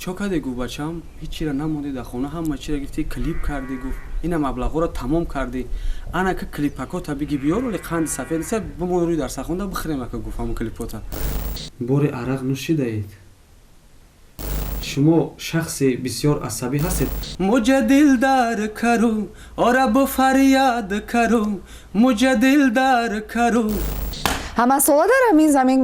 Чо каде, гуфт, бачам, ҳеччира намондӣ дар хона, ҳама чира гирифтӣ, клип кардӣ, гуфт, ина маблағҳоро тамом кардӣ, ана ка клипакота биги биёр, вале қанди сафед неста, бимон рӯи дарсахонда бихӯрем, ака, гуфт, ҳамон клипота. Бори арақ нӯшидаед? Шумо шахси бисёр асабӣ ҳастед. Муҷа дилдар кару орабу фарёд кару, муҷа дилдар кару. Ҳамасола дар ҳамин замин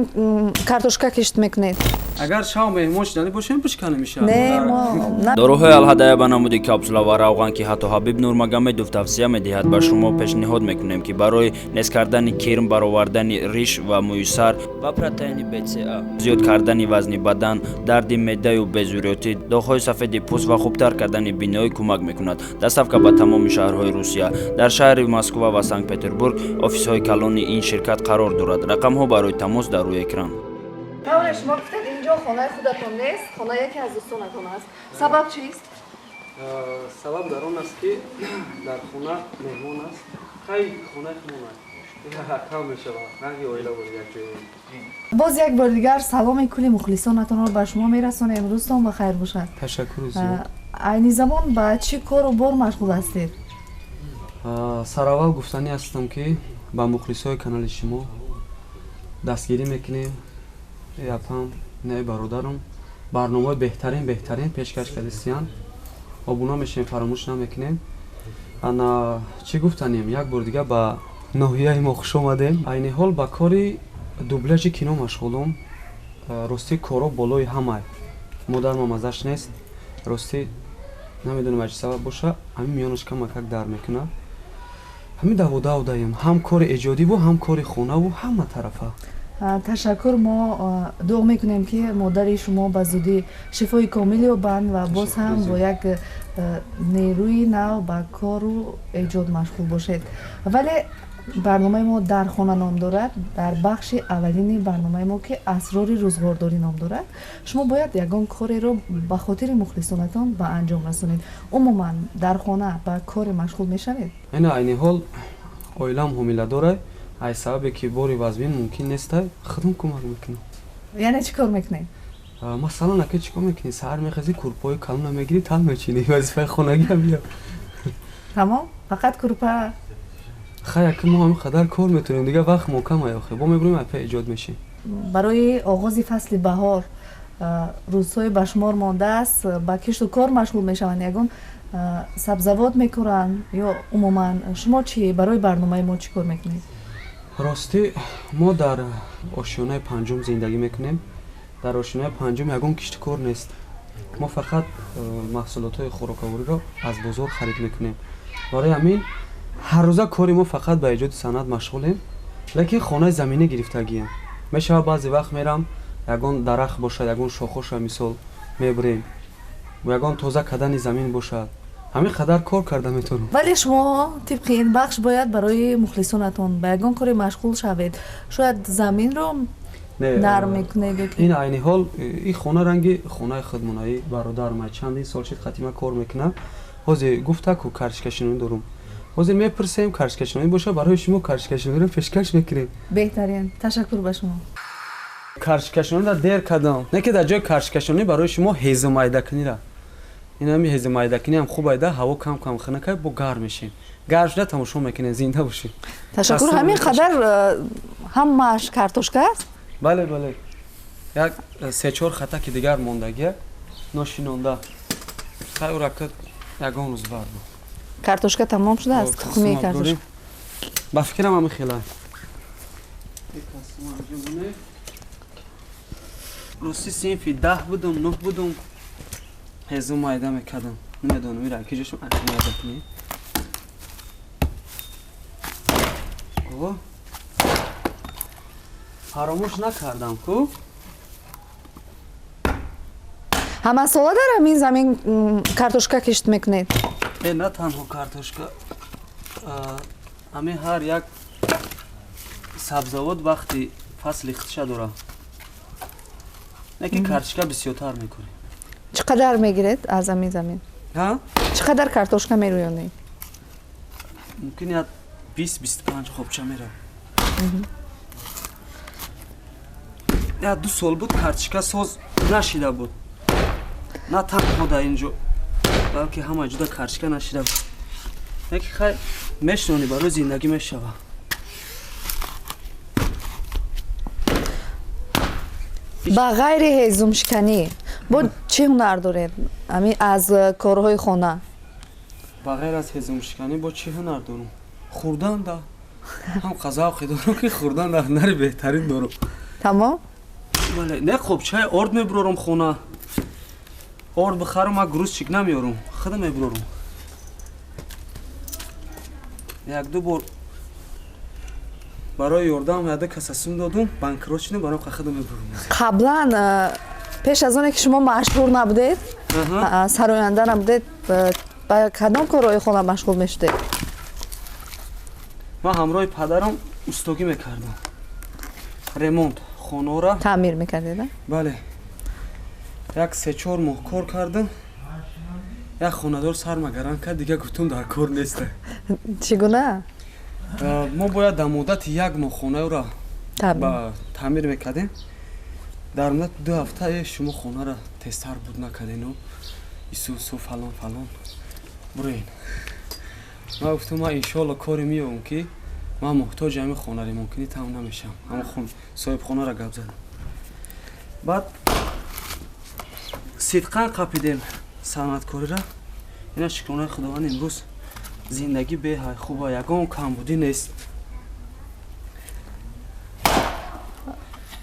картошка кишт мекунед? Агар шав меҳмон шиданӣ бошем, бишканем иша. Не, мо Доруҳои Алҳадая ба намуди капсула ва равған, ки ҳатто Ҳабиб Нурмагомедов тавсия медиҳад, ба шумо пешниҳод мекунем, ки барои нест кардани кирм, баровардани риш ва мӯи сар ва протеини БЦА, зиёд кардани вазни бадан, дарди меъдаю безурётӣ, доғҳои сафеди пӯст ва хубтар кардани биноӣ кӯмак мекунад. Доставка ба тамоми шаҳрҳои Русия. Дар шаҳри Москва ва Санкт Петербург офисҳои калони ин ширкат қарор дорад. Рақамҳо барои тамос дар рӯи экран. Тавре шумо гуфтед, инҷо хонаи худатон нест, хонаи яке аз дӯстонатон аст. Сабаб чист? Сабаб дар он аст, ки дар хона меҳмон аст. Хай, хонаи худмон аст, кам мешавад, ранги оила буд якҷоя. Боз як бори дигар саломи кулли мухлисонатонро ба шумо мерасонем. Рӯзтон ба хайр бошад. Ташаккури зиёд. Айни замон ба чӣ кору бор машғул ҳастед? Сараввал гуфтанӣ ҳастам, ки ба мухлисҳои канали шумо дастгирӣ мекунем. Апам, не, бародарам, барномаҳои беҳтарин, беҳтарин пешкаш кардистиянд. Обуна мешавем, фаромӯш намекунем. Ана, чӣ гуфтанем, як бор дигар ба ноҳияи мо хуш омадем. Айни ҳол ба кори дубляжи кино машғулум. Ростӣ, коро болои ҳамай, модармам азаш нест. Ростӣ, намедонам, аз чӣ сабаб боша, ҳамин миёнаш камакак дар мекунад. Ҳамин даводав даем, ҳам кори эҷодиву, ҳам кори хонаву, ҳама тарафа. Ташаккур. Мо дуо мекунем, ки модари шумо ба зудӣ шифои комил ёбанд ва боз ҳам бо як нерӯи нав ба кору эҷод машғул бошед. Вале барномаи мо «Дар хона» ном дорад. Дар бахши аввалини барномаи мо, ки «Асрори рӯзғордорӣ» ном дорад, шумо бояд ягон кореро ба хотири мухлисонатон ба анҷом расонед. Умуман, дар хона ба коре машғул мешавед? Ина, айни ҳол оилаам ҳомиладорай. Аз сабабе ки бори вазмин мумкин нестай, худам кӯмак мекунам. Яъне чӣ кор мекунед? Масалан, ака, чӣ кор мекунӣ? Саҳар мехезӣ, курпаҳои калона мегирӣ, тал мечинӣ, вазифаи хонагиам бия. Тамом, фақат курпа? Хай, ака, мо ҳамин қадар кор метавонем, дигар вақт мокамай охе, бо мебурем, апа, эҷод мешем. Барои оғози фасли баҳор рӯзҳои ба шумор мондааст. Ба кишту кор машғул мешаванд, ягон сабзавот мекоранд ё умуман шумо чӣ, барои барномаи мо чӣ кор мекунед? Ростӣ, мо дар ошёнаи панҷум зиндагӣ мекунем. Дар ошёнаи панҷум ягон киштукор нест. Мо фақат маҳсулотҳои хӯроковориро аз бозор харид мекунем. Барои ҳамин ҳаррӯза кори мо фақат ба эҷоди санъат машғулем, лекин хонаи заминӣ гирифтагиям мешавад. Баъзе вақт мерам, ягон дарахт бошад, ягон шохоша, мисол, мебурем, ягон тоза кардани замин бошад, ҳамин қадар кор карда метавонам. Вале шумо тибқи ин бахш бояд барои мухлисонатон ба ягон коре машғул шавед. Шояд заминро нарм мекунед ё ин айни ҳол ин хона ранги хонаи худмонаи бародармай, чандин сол шид қатима кор мекунам. Ҳозир гуфта ку картошкашинонӣ дорум, ҳозир мепурсем, картошкашинонӣ боша, барои шумо картошкашинониро пешкаш мекунем. Беҳтарин, ташаккур ба шумо. Картошкашинониро дер кардам, не ки дар ҷои картошкашинонӣ барои шумо ҳезумайдакунира. Ин ҳами ҳезумайдакунӣ ҳам хуб айда, ҳаво кам кам хунакай, бо гарм мешем. Гарм шуда тамошо мекунем. Зинда бошед. Ташаккур. Ҳамин қадар ҳамааш картошка аст? Бале, бале, як се-чор хатаки дигар мондагия, ношинонда. Хай, урака ягон рӯз баъд. Картошка тамом шудааст, тухмии картошка. Ба фикрам, ҳами хела. Рости, синфи 10 будум, нӯҳ будум, ҳезум майда мекардам. Намедонам, ира киҷошум майда кунӣ. Фаромӯш накардам ку. Ҳамасола дар ҳамин замин картошка кишт мекунед? На танҳо картошка, ҳамин ҳар як сабзавот вақти фасли худша дорад, не ки картошка бисёртар мекунем. Чӣ қадар мегиред аз ҳамин замин? Чӣ қадар картошка мерӯёнед? Мумкин як 20-25 хобча мерав. Як ду сол буд, картошка соз нашида буд. На танҳо дар ин ҷо, балки ҳама ҷуда карчка нашида буд. Яки хай мешунонӣ, барои зиндагӣ мешава. Ба ғайри ҳезумшиканӣ бо чӣ ҳунар доред? Ами аз корҳои хона. Ба ғайр аз ҳезумшиканӣ бо чӣ ҳунар дорум? Хӯрдан да. Ҳам қазавқе дорум, ки хӯрдан да ҳунари беҳтарин дорум. Тамом? Бале, не хоб чай орд мебурорум хона. Орд бихарам, ман грузчик намеёрум, худам мебурорум. Як-ду бор барои ёрдам яда каса сум додум, банкрот шудем, барои худам мебурорум. Қаблан пеш аз оне ки шумо машҳур набудед, сароянда набудед, ба кадом корҳои хона машғул мешудед? Ман ҳамроҳи падарам устогӣ мекардам. Ремонт хонора таъмир мекардед? Бале. Як 3-4 моҳ кор кардам. Як хонадор сармагаран кард, дига гуфтум дар кор нест. Чӣ гуна? Мо бояд дар муддати як моҳ хонаро таъмир мекардем. Дар муддати 2 ҳафта шумо хонаро тезтар буд накардену исусу фалон фалон буроен. Ман гуфтум, ман иншоалло коре меёбам, ки ман муҳтоҷи ҳамин хона ремонткунӣ там намешавам. Ҳамон соҳибхонаро гап задам. Баъд сидқан қапидем санъаткориро. Ина шукронаи Худованд, имрӯз зиндагӣ беҳай хуба, ягон камбудӣ нест.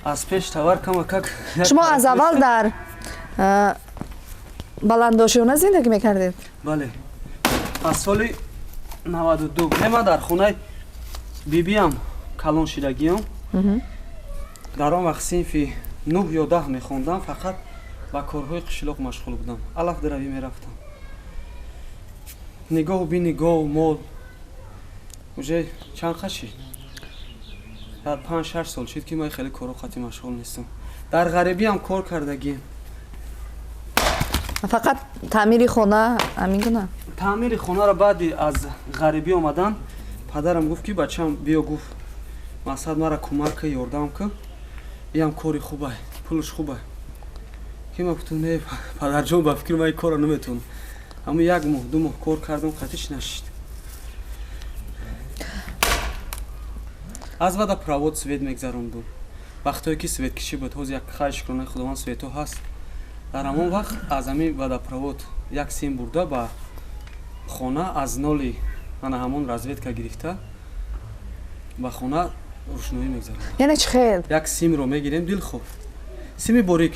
Аз пеш тавар камакак. Шумо аз аввал дар баландошёна зиндагӣ мекардед? Бале, аз соли 92. Не, ман дар хонаи бибиам калон шидагиам. Дар он вақт синфи 9 ё 10 мехондам, фақат ба корҳои қишлоқ машғул будам. Алаф даравӣ мерафтам. Нигоҳу бини гов, мол. Уже чанд қашид? Дар 5-6 сол шид, ки ман хеле корҳо қатъи машғул нестам. Дар ғарибиам кор кардагием. Фақат таъмири хона ҳамин гуна? Таъмири хонаро баъди аз ғарибӣ омадан падарам гуфт, ки бачам биё, гуфт, мақсад мара кӯмак ка, ёрдам ка, иам кори хубай, пулш хубай. Ки ман гуфтам, не падарҷон, ба фикри ман ин корро наметавонам. Ҳамун 1 моҳ 2 моҳ кор кардам, қатиш нашид. Аз вада провод свет мегзарондум. Вақтое ки светкишӣ буд, ҳозир як хай шукронаи Худованд светҳо ҳаст. Дар ҳамон вақт аз ҳамин водопровод як сим бурда ба хона, аз ноли ана ҳамон разведка гирифта ба хона рӯшноӣ мегзарад. Яъне чӣ хел? Як симро мегирем, дилхоҳ сими борик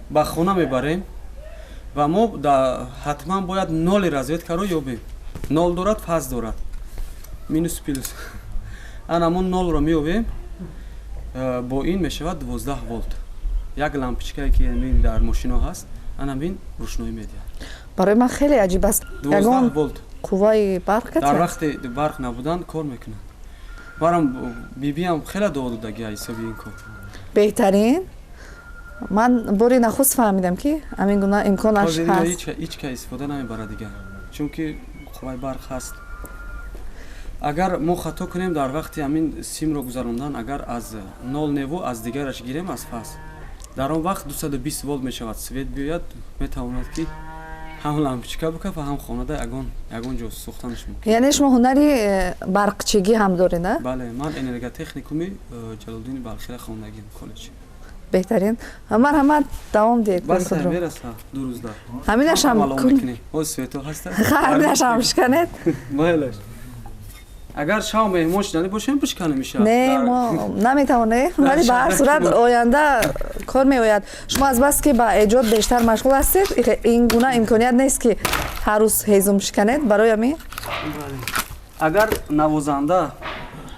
ба хона мебарем ва мо ҳатман бояд ноли разведкаро ёбем. Нол дорад, фаз дорад, минус плюс. Ана ҳамон нолро меёбем, бо ин мешавад 12 волт. Як лампочкае ки дар мошино ҳаст, ана ҳамин рӯшноӣ медиҳад. Барои ман хеле аҷиб аст. 12 волт. Қувваи барқ дар вақти барқ набудан кор мекунад. Барам бибиам хеле дуо додагӣ ҳисоби ин кор. Беҳтарин. Ман бори нахуст фаҳмидам, ки ҳамин гуна имконаш ҳаст. Ҳеҷ ка истифода намебарад дигар, чунки қувваи барқ ҳаст. Агар мо хато кунем дар вақти ҳамин симро гузарондан, агар аз нол неву аз дигараш гирем, аз фаз, дар он вақт 220 волт мешавад. Свет биёяд, метавонад ки ҳам лампочка букад ва ҳам хонада ягон ҷо сӯхтанаш мумкин. Яъне шумо ҳунари барқчигӣ ҳам доред, а? Бале, ман энерготехникуми Ҷалолиддини Балхира хондагиам, коллеҷ. Беҳтарин. Марҳамат, давом диҳед. Бас мераса 2 рӯзда. Ҳаминашам ҳоз светҳо ҳаста? Ҳаминашам шиканед. Майлаш. Агар шав меҳмон шудани бошем, бишканем иша. Не, мо наметавонем, вале ба ҳар сурат оянда кор меояд. Шумо аз бас ки ба эҷод бештар машғул ҳастед, ин гуна имконият нест, ки ҳар рӯз ҳезум шиканед, барои ҳамин? Агар навозанда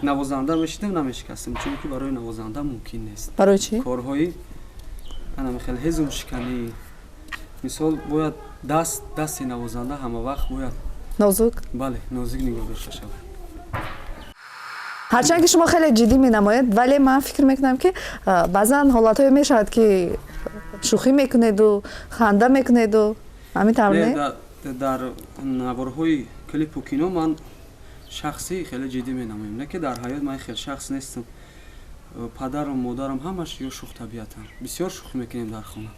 мешидем, намешикастем, чунки барои навозанда мумкин нест. Барои чӣ? Корҳои ана хеле ҳезумшиканӣ, мисол, бояд дасти навозанда ҳама вақт бояд нозук? Бале, нозук нигоҳ дошта шавад. Ҳарчанд ки шумо хеле ҷиддӣ менамоед, вале ман фикр мекунам, ки баъзан ҳолатҳое мешавад, ки шӯхӣ мекунеду ханда мекунеду ҳамин тавр, не? Дар наворҳои клипу кино ман шахси хеле ҷиддӣ менамоям, не ки дар ҳаёт ман хеле шахс нестам. Падарам, модарам ҳамаш ё шӯхтабиатанд. Бисёр шӯхӣ мекунем дар хона.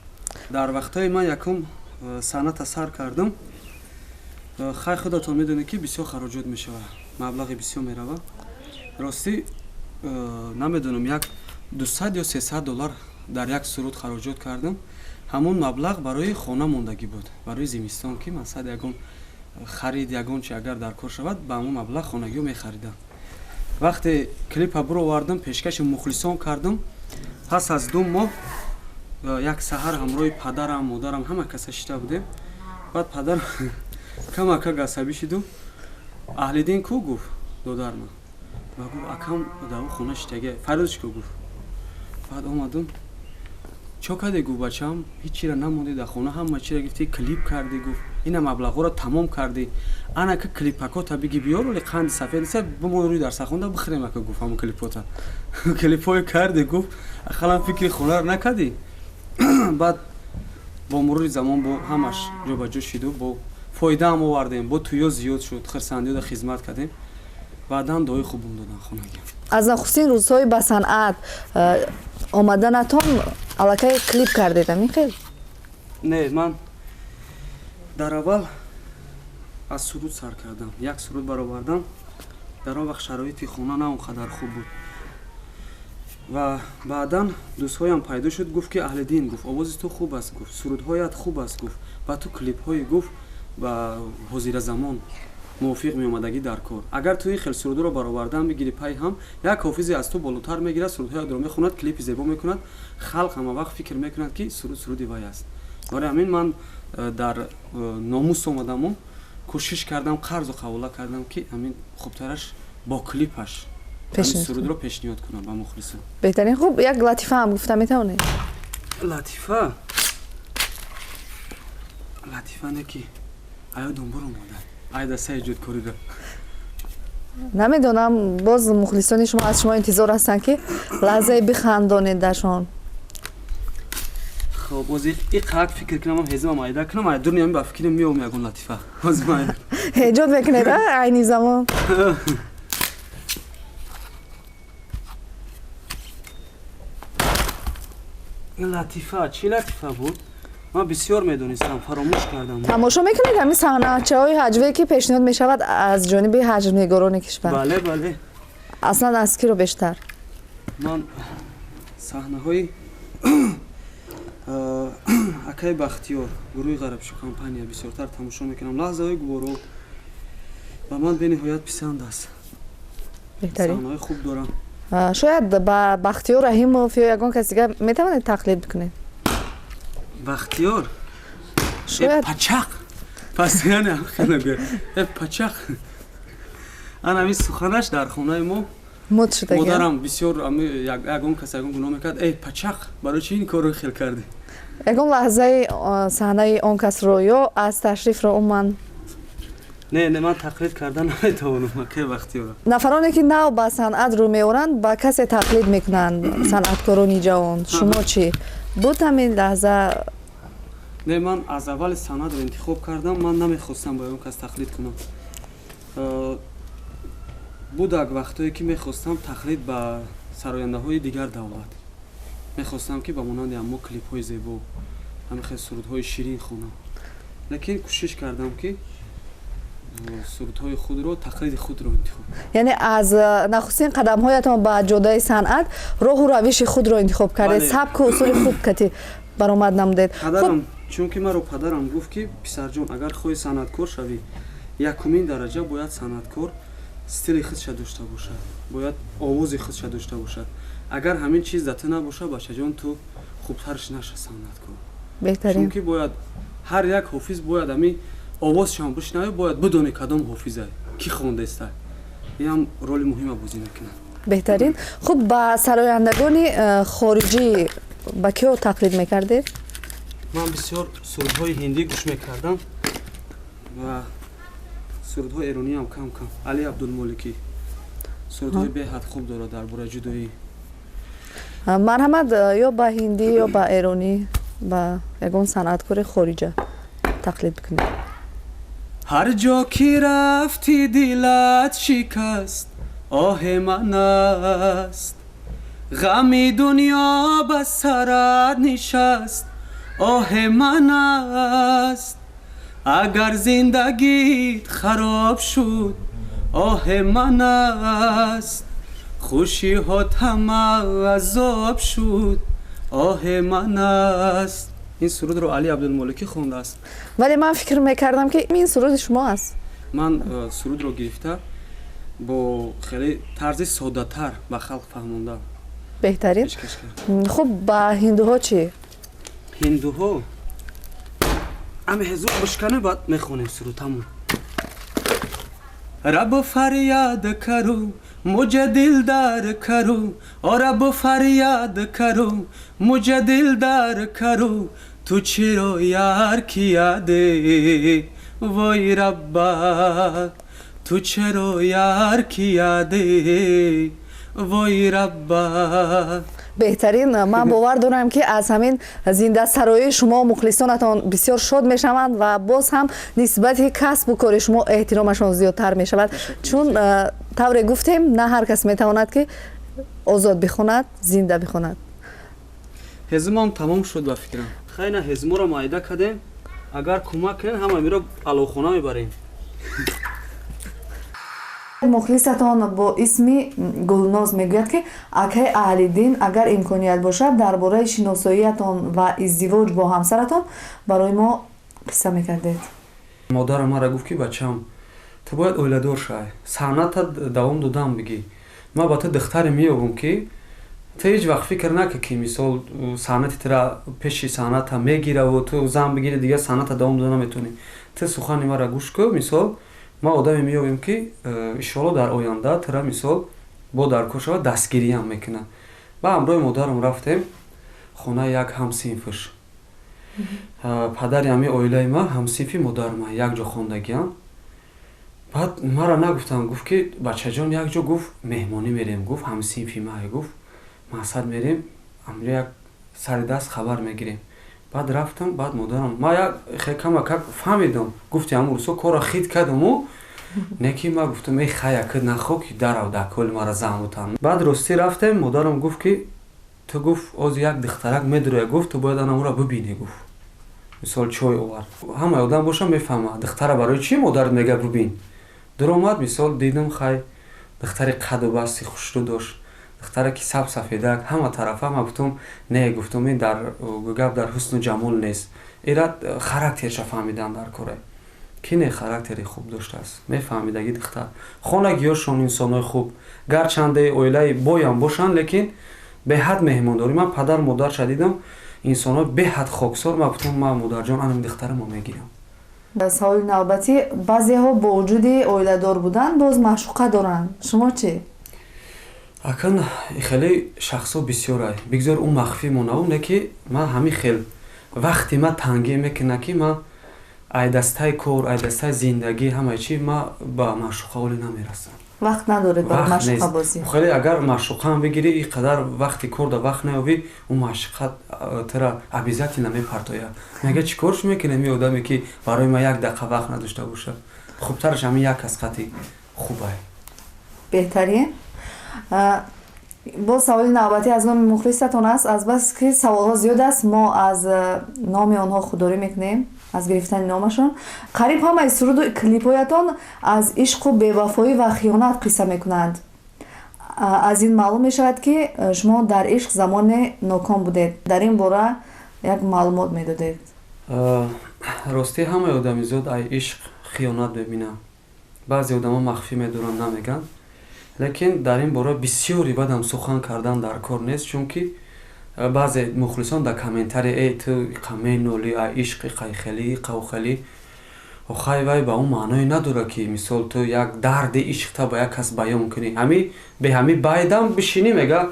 Дар вақтҳои ман якум Санъата сар кардам, хай, худатон медонед, ки бисёр хароҷот мешавад, маблағи бисёр меравад. Ростӣ, намедонам, як 200 ё 300 доллар дар як суруд хароҷот кардам. Ҳамон маблағ барои хона мондагӣ буд, барои зимистон, ки масалан ягон харид, ягон чи агар дар кор шавад, ба ҳамон маблағ хонагиҳо мехаридам. Вақте клипа буровардам, пешкаши мухлисон кардам, пас аз 2 моҳ як саҳар ҳамроҳи падарам, модарам, ҳама каса шита будем. Баъд падарам камакак асабӣ шиду: «Аҳлиддин ку?» — гуфт додарма. Ва гуфт: «Акам дар хона шитага, фарёдш ку», — гуфт. Баъд омадум: «Чо каде?» — гуфт. «Бачаам, ҳеҷ чира намонди дар хона, ҳама чира гирифти, клип кардӣ», — гуфт, «ина маблағҳоро тамом кардӣ, ана ка клипакота биги биёр, вале қанди сафед неста, бимон рӯи дарсахонда бихӯрем, ака», — гуфт. «Ҳамон клипота, клипҳое кардӣ», — гуфт, «ақаллан фикри хонаро накардӣ». Баъд бо мурури замон бо ҳамаш ҷобаҷо шиду, бо фоидаам овардем, бо тӯё зиёд шуд, хирсандиёда хизмат кардем, баъдан дуои хубум додан хонагӣ. Аз нахустин рӯзҳои ба санъат омаданатон аллакай клип кардед, амин хел? Не, ман дар аввал аз суруд сар кардам, як суруд баровардам. Дар он вақт шароити хона на он қадар хуб буд ва баъдан дӯстҳоям пайдо шуд. Гуфт, ки: «Аҳлиддин, — гуфт, — овози ту хуб аст, — гуфт, — сурудҳоят хуб аст, — гуфт, — ба ту клипҳои, — гуфт, — ба ҳозиразамон мувофиқ меомадагӣ дар кор. Агар ту ин хел сурудро баровардан бигирӣ пай ҳам, як ҳофизе аз ту болотар мегирад, сурудҳоятро мехонад, клипи зебо мекунад, халқ ҳама вақт фикр мекунад, ки суруд суруди вай аст». Барои ҳамин ман дар номус омадаму кӯшиш кардам, қарзу қавола кардам, ки ҳамин хубтараш бо клипаш сурудро пешниҳод кунам ба мухлисон. Беҳтарин. Хуб, як латифа ҳам гуфта метавонед? Латифа, латифа не, ки аёдум буромада айдаса эҷодкориро. Намедонам, боз мухлисони шумо аз шумо интизор ҳастанд, ки лаҳзае бихандонедашон. Хоб, боз иқак фикр кунам, ҳезимам айда кунам, ай дурниами ба фикрим меом ягон латифа. Эҷод мекунед айни замон? Латифа, чӣ латифа буд? Ман бисёр медонистам, фаромӯш кардам. Тамошо мекунед ҳамин саҳначаҳои ҳаҷве, ки пешниҳод мешавад аз ҷониби ҳаҷвнигорони кишвар? Бале, бале. Аслан аз киро бештар? Ман саҳнаҳои акаи Бахтиёр, гурӯҳи Ғарабшу компания бисёртар тамошо мекунам. Лаҳзаҳои гуворо ба ман бениҳоят писанд аст, саҳнаҳои хуб дорам. Шояд ба Бахтиёр Раҳимов ё ягон кас дигар метавонед тақлид бикунед? Бахтиёр? Шояд. Пачақ, постоянно э пачақ. Ана ҳамин суханаш дар хонаи мо муд шуда. Модарам бисёр, ягон кас ягон гуноҳ мекард: «Эй пачақ, барои чи ин корро хел кардӣ?» Ягон лаҳзаи саҳнаи он касро ё аз ташрифро умуман? Не, не, ман тақлид карда наметавонам акай Бахтиёра. Нафароне, ки нав ба санъат рӯ меоранд, ба касе тақлид мекунанд, санъаткорони ҷавон. Шумо чӣ буд ҳамин лаҳза? Не, ман аз аввали санъатро интихоб кардам, ман намехостам ба ягон кас тақлид кунам. Будак вақтое, ки мехостам тақлид ба сарояндаҳои дигар давлат, мехостам, ки ба монанди ҳамо клипҳои зебо, ҳамин хел сурудҳои ширин хонам, лекин кӯшиш кардам, ки сурудҳои худро, тақлиди худро интихоб. Яъне аз нахустин қадамҳоятон ба ҷодаи санъат роҳу равиши худро интихоб кардед, сабку усули хуб кати баромад намудед. Падарам, чунки маро падарам гуфт, ки: «Писарҷон, агар хоҳӣ санъаткор шавӣ, якумин дараҷа бояд санъаткор стили худша дошта бошад, бояд овози худша дошта бошад. Агар ҳамин чиз да ту набошад, бачаҷон, ту хубтарш наша санъаткор». Беҳтарин. Чунки бояд ҳар як ҳофиз бояд ҳамин овозшам бишнавӣ, бояд бидонӣ кадом ҳофиза, кӣ хондаиста. Ин роли муҳима бозӣ мекунад. Беҳтарин. Хуб, ба сарояндагони хориҷӣ ба киҳо тақлид мекардед? Ман бисёр сурудҳои ҳиндӣ гӯш мекардам ва сурудҳои эрониам кам кам. Али Абдулмоликӣ сурудҳои беҳад хуб дорад дар бораи ҷудоӣ. Марҳамат, ё ба ҳиндӣ, ё ба эронӣ, ба ягон санъаткори хориҷа тақлид бикунед. Ҳар ҷо ки рафтӣ, дилат шикаст, оҳи ман аст. Ғами дунё ба сарат нишаст, оҳи ман аст. Агар зиндагит хароб шуд, оҳи ман аст. Хушиҳот ҳама азоб шуд, оҳи ман аст. Ин сурудро Али Абдулмоликӣ хондааст. Вале ман фикр мекардам, ки ин суруди шумо аст. Ман сурудро гирифта, бо хеле тарзи соддатар ба халқ фаҳмонда Беҳтарин. пешкаш кардам. Хуб, ба ҳиндуҳо чӣ? Ҳиндуҳо ами ҳезум бишкане, баъд мехонем суруд тамом. रब फरियाद करो, मुझे दिलदार करो, और रब फरियाद करो, मुझे दिलदार करो, तू चिरो यार किया दे वही रब्बा, तू चरो यार किया दे वही रब्बा. Беҳтарин. Ман бовар дорам, ки аз ҳамин зиндасароии шумо мухлисонатон бисёр шод мешаванд ва боз ҳам нисбати касбу кори шумо эҳтиромашон зиёдтар мешавад, чун тавре гуфтем, на ҳар кас метавонад, ки озод бихонад, зинда бихонад. Ҳезумам тамом шуд ба фикрам. Хайна, ҳезуморо майда кардем. Агар кӯмак кунед, ҳама миро аловхона мебарем. Мухлисатон бо исми Гулноз мегӯяд, ки акаи Аҳлиддин, агар имконият бошад, дар бораи шиносоиятон ва издивоҷ бо ҳамсаратон барои мо қисса мекардед. Модарам мара гуфт, ки бачам, ту бояд оиладор шавӣ, санъата давом додам бигӣ. Ман ба ту духтаре меёбам, ки ту ҳеҷ вақт фикр накун, ки мисол санъати тура пеши санъата мегираву ту зан бигири, дигар санъата давом дода наметавонӣ. Ту сухани мара гӯш кун. Мисол, ман одаме меёбем, ки иншоалло дар оянда тура, мисол, бо дар кор шава, дастгириам мекунад. Ба ҳамроҳи модарам рафтем хонаи як ҳамсинфш. Падари ҳамин оилаи ман ҳамсинфи модари ман, якҷо хондагиам. Баъд мара нагуфтам, гуфт, ки бачаҷон, якҷо, гуфт, меҳмонӣ мерем, гуфт, ҳамсинфи май, гуфт, мақсад мерем, амҷо як сари даст хабар мегирем. Баъд рафтам. Баъд модарам ма як камакак фаҳмидам, гуфти ҳамун рӯзҳо корро хит кардаму не, ки ма гуфтам: эй, хая, ки нахо, ки дарав дар коли мара зан бутан. Баъд ростӣ рафтем. Модарам гуфт, ки ту, гуфт, оз як духтарак медуроя, гуфт, ту бояд ана ӯра бибинӣ. Гуфт, мисол, чой овард. Ҳамаи одам боша мефаҳмад, духтара барои чӣ модарат мега бибин. Дуромад, мисол, дидам, хай, духтари қаду басти хушрӯ дошт, духтаре ки саб сафедак ҳама тарафа. Ма гуфтум: не, гуфтум, ин дар гап дар ҳусну ҷамол нест, ира характерша фаҳмидан дар коре, ки не, характери хуб доштааст. Мефаҳмидаги духтар хонагиёшон инсонои хуб, гарчанде оилаи боям бошанд, лекин беҳад меҳмондорӣ. Ман падару модарша дидам, инсонои беҳад хоксор. Ма гуфтум: ма, модарҷон, анами духтара мо мегирам. Саволи навбатӣ: баъзеҳо бо вуҷуди оиладор будан боз маъшуқа доранд, шумо чӣ? Акан хеле шахсҳо бисёрай, бигзор ӯ махфӣ монаву не, ки ман ҳамин хел вақти ма тангӣ мекунад, ки ман ай дастаи кор, ай дастаи зиндагӣ, ҳамаи чӣ, ма ба маъшуқа олӣ намерасам. Вақт надоред ба маъшуқабозӣ? Хеле агар маъшуқаам бигирӣ, ин қадар вақти кор да вақт наёбӣ, ӯ маъшуқа тура обязательно мепартояд, мега: чӣ корш мекунем ин одаме, ки барои ман як дақиқа вақт надошта бошад? Хубтараш ҳамин як кас қати хубай. Беҳтарин. Боз саволи навбатӣ аз номи мухлисатон аст. Азбаски саволҳо зиёд аст, мо аз номи онҳо худдорӣ мекунем, аз гирифтани номашон. Қариб ҳамаи суруду клипҳоятон аз ишқу бевафоӣ ва хиёнат қисса мекунанд. Аз ин маълум мешавад, ки шумо дар ишқ замоне ноком будед. Дар ин бора як маълумот медодед. Ростӣ, ҳамаи одамизод ай ишқ хиёнат мебинанд. Баъзе одамо махфӣ медоранд, намегӯянд, лекин дар ин бора бисёри бадам сухан кардан дар кор нест, чунки баъзе мухлисон дар комментария: эй, ту иқа менолӣ, ай ишқ иқай хелӣ, иқаву хелӣ. Охай, вай ба он маъное надорад, ки мисол ту як дарди ишқта ба як кас баён кунӣ. Ҳами бе ҳами байдам бишинӣ, мега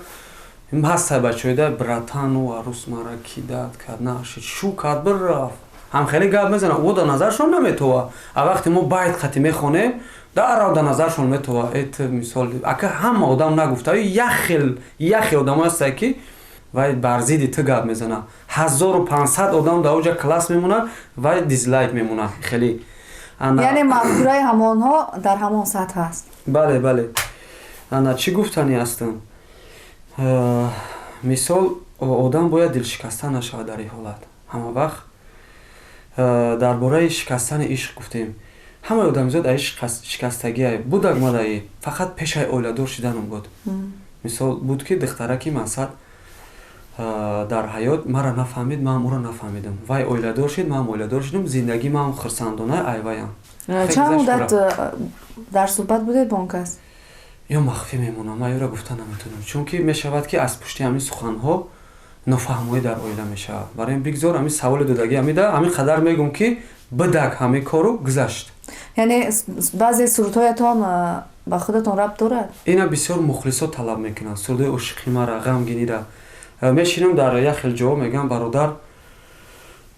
ҳастай бачаҳоида: братану арӯс мара кидать кард, нашид, шу кард, бирафт. Ҳам хеле гап мезанад, ӯ дар назаршон наметова. А вақте мо байт қати мехонем, дарав дар назаршон метова. Эт мисол, ака, ҳама одам нагуфта, як хел одамо ҳастае, ки вай бар зидди ту гап мезанад. 1500 одам дар оҷа класс мемонад, вай дизлайк мемонад хеле. Яъне мафкураи ҳамонҳо дар ҳамон сатҳ аст. Бале. Ана чӣ гуфтанӣ ҳастам? Мисол, одам бояд дилшикаста нашавад дар ин ҳолат. Ҳама вақт Дар бораи шикастани ишқ гуфтем. Ҳамаи одамизод ай шикастагиай будак мадаи фақат пешай оиладор шиданам буд. Мисол буд ки духтараки мақсад дар ҳаёт мара нафаҳмид, маам ӯро нафаҳмидам. Вай оиладор шид, маам оиладор шудам, зиндагӣ маам хурсандона айваям. Чанд муддат дар суҳбат будед бо он кас? Ё махфӣ мемонам, ман ёро гуфта наметавонам, чунки мешавад ки аз пушти ҳамин суханҳо нофаҳмоӣ дар оила мешавад. Барои ин бигзор ҳамин саволи додагӣ ҳамида ҳамин қадар мегӯм ки бидак ҳамин кору гузашт. Яъне баъзе сурудҳоятон ба худатон рабт дорад? Ина бисёр мухлисо талаб мекунанд сурудҳои ошиқи мара, ғамгинира. Мешинам дар як хел ҷо, мегӯям: бародар,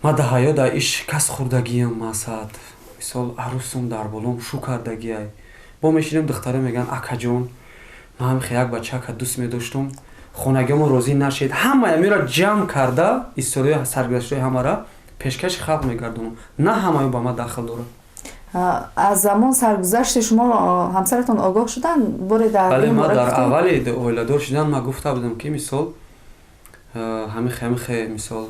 ма да ҳаёт дар иш шикаст хӯрдагиам, масад мисол арӯсум дар болом шу кардагиай. Бо мешинем, духтаро мегӯянд: акаҷон, ман ҳамихе як бачака дӯст медоштум, хонагиамо розӣ нашед. Ҳамаи амиро ҷамъ карда, историяи саргузаштҳои ҳамара пешкаши халқ мегардонам. На ҳамаё ба ман дахл дорад. Аз замон саргузашти шумо ҳамсаратон огоҳ шуданд боре дар? Бале, ман дар аввали оиладор шудан ман гуфта будам ки мисол ҳамихе ҳамихе, мисол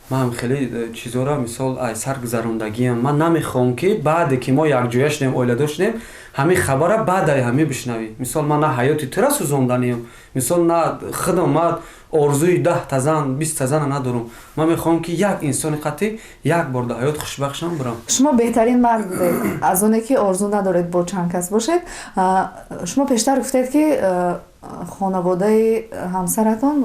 ман хеле чизора мисол ай сар гузарондагиам. Ман намехоҳам ки баъде ки мо якҷоя шудем, оиладор шудем, ҳамин хабара баъдаи ҳамин бишнавӣ. Мисол ман на ҳаёти тура сӯзонданиям, мисол на худам ман орзуи 10-та зан, 20-та зана надорам. Ман мехоҳам ки як инсони қатъӣ як бор дар ҳаёт хушбахт шавам, бурам. Шумо беҳтарин мард будед аз оне ки орзу надоред бо чанд кас бошед. Шумо пештар гуфтед ки хонаводаи ҳамсаратон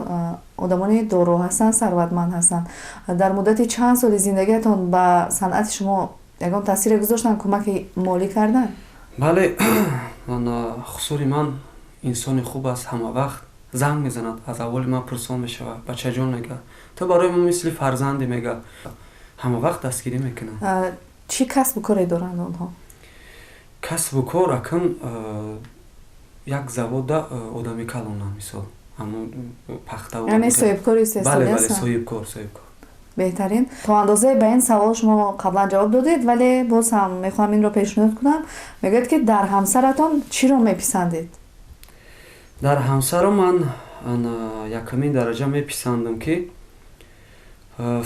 одамони доро ҳастанд, сарватманд ҳастанд. Дар муддати чанд соли зиндагиатон ба санъати шумо ягон таъсире гузоштанд, кӯмаки молӣ карданд? Бале, хусури ман инсони хуб аст, ҳама вақт занг мезанад, аз аҳволи ман пурсон мешавад. Бачаҷон, мега, ту барои мо мисли фарзанде, мега, ҳама вақт дастгирӣ мекунад. Чӣ касбу коре доранд онҳо? Касбу кор акн як завода одами калонам, мисол ҳамун пахта. Яъне соҳибкори? Бале, бале, соҳибкор, соҳибкор. Беҳтарин. То андозае ба ин савол шумо қаблан ҷавоб додед, вале боз ҳам мехоҳам инро пешниҳод кунам. Мегӯяд ки дар ҳамсаратон чиро меписандед? Дар ҳамсарам ман якумин дараҷа меписандам ки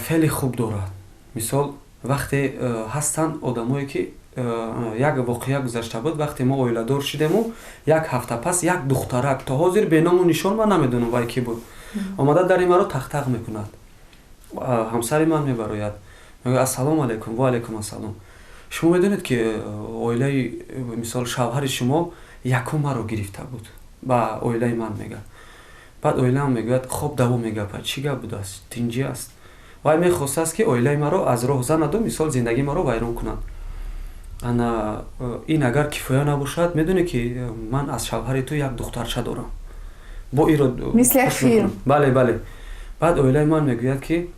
феъли хуб дорад. Мисол вақте ҳастанд одамое ки як воқеа гузашта буд, вақте мо оиладор шудему як ҳафта пас як духтарак, то ҳозир беному нишон, ман намедонам вай кӣ буд, омада дари маро тақтақ мекунад. Ҳамсари ман мебарояд, мегӯяд: ассалому алайкум. Ва алайкум ассалом. Шумо медонед ки оилаи мисол шавҳари шумо якум маро гирифта буд, ба оилаи ман мегӯяд. Баъд оилаам мегӯяд: хоб давом мегапа, чӣ гап будааст, тинҷӣ аст? Вай мехостааст ки оилаи маро аз роҳ занаду мисол зиндагии маро вайрон кунад. Ана ин агар кифоя набошад, медонӣ ки ман аз шавҳари ту як духтарча дорам бо иро. Мисли як филм. Бале, бале. Баъд оилаи ман мегӯяд ки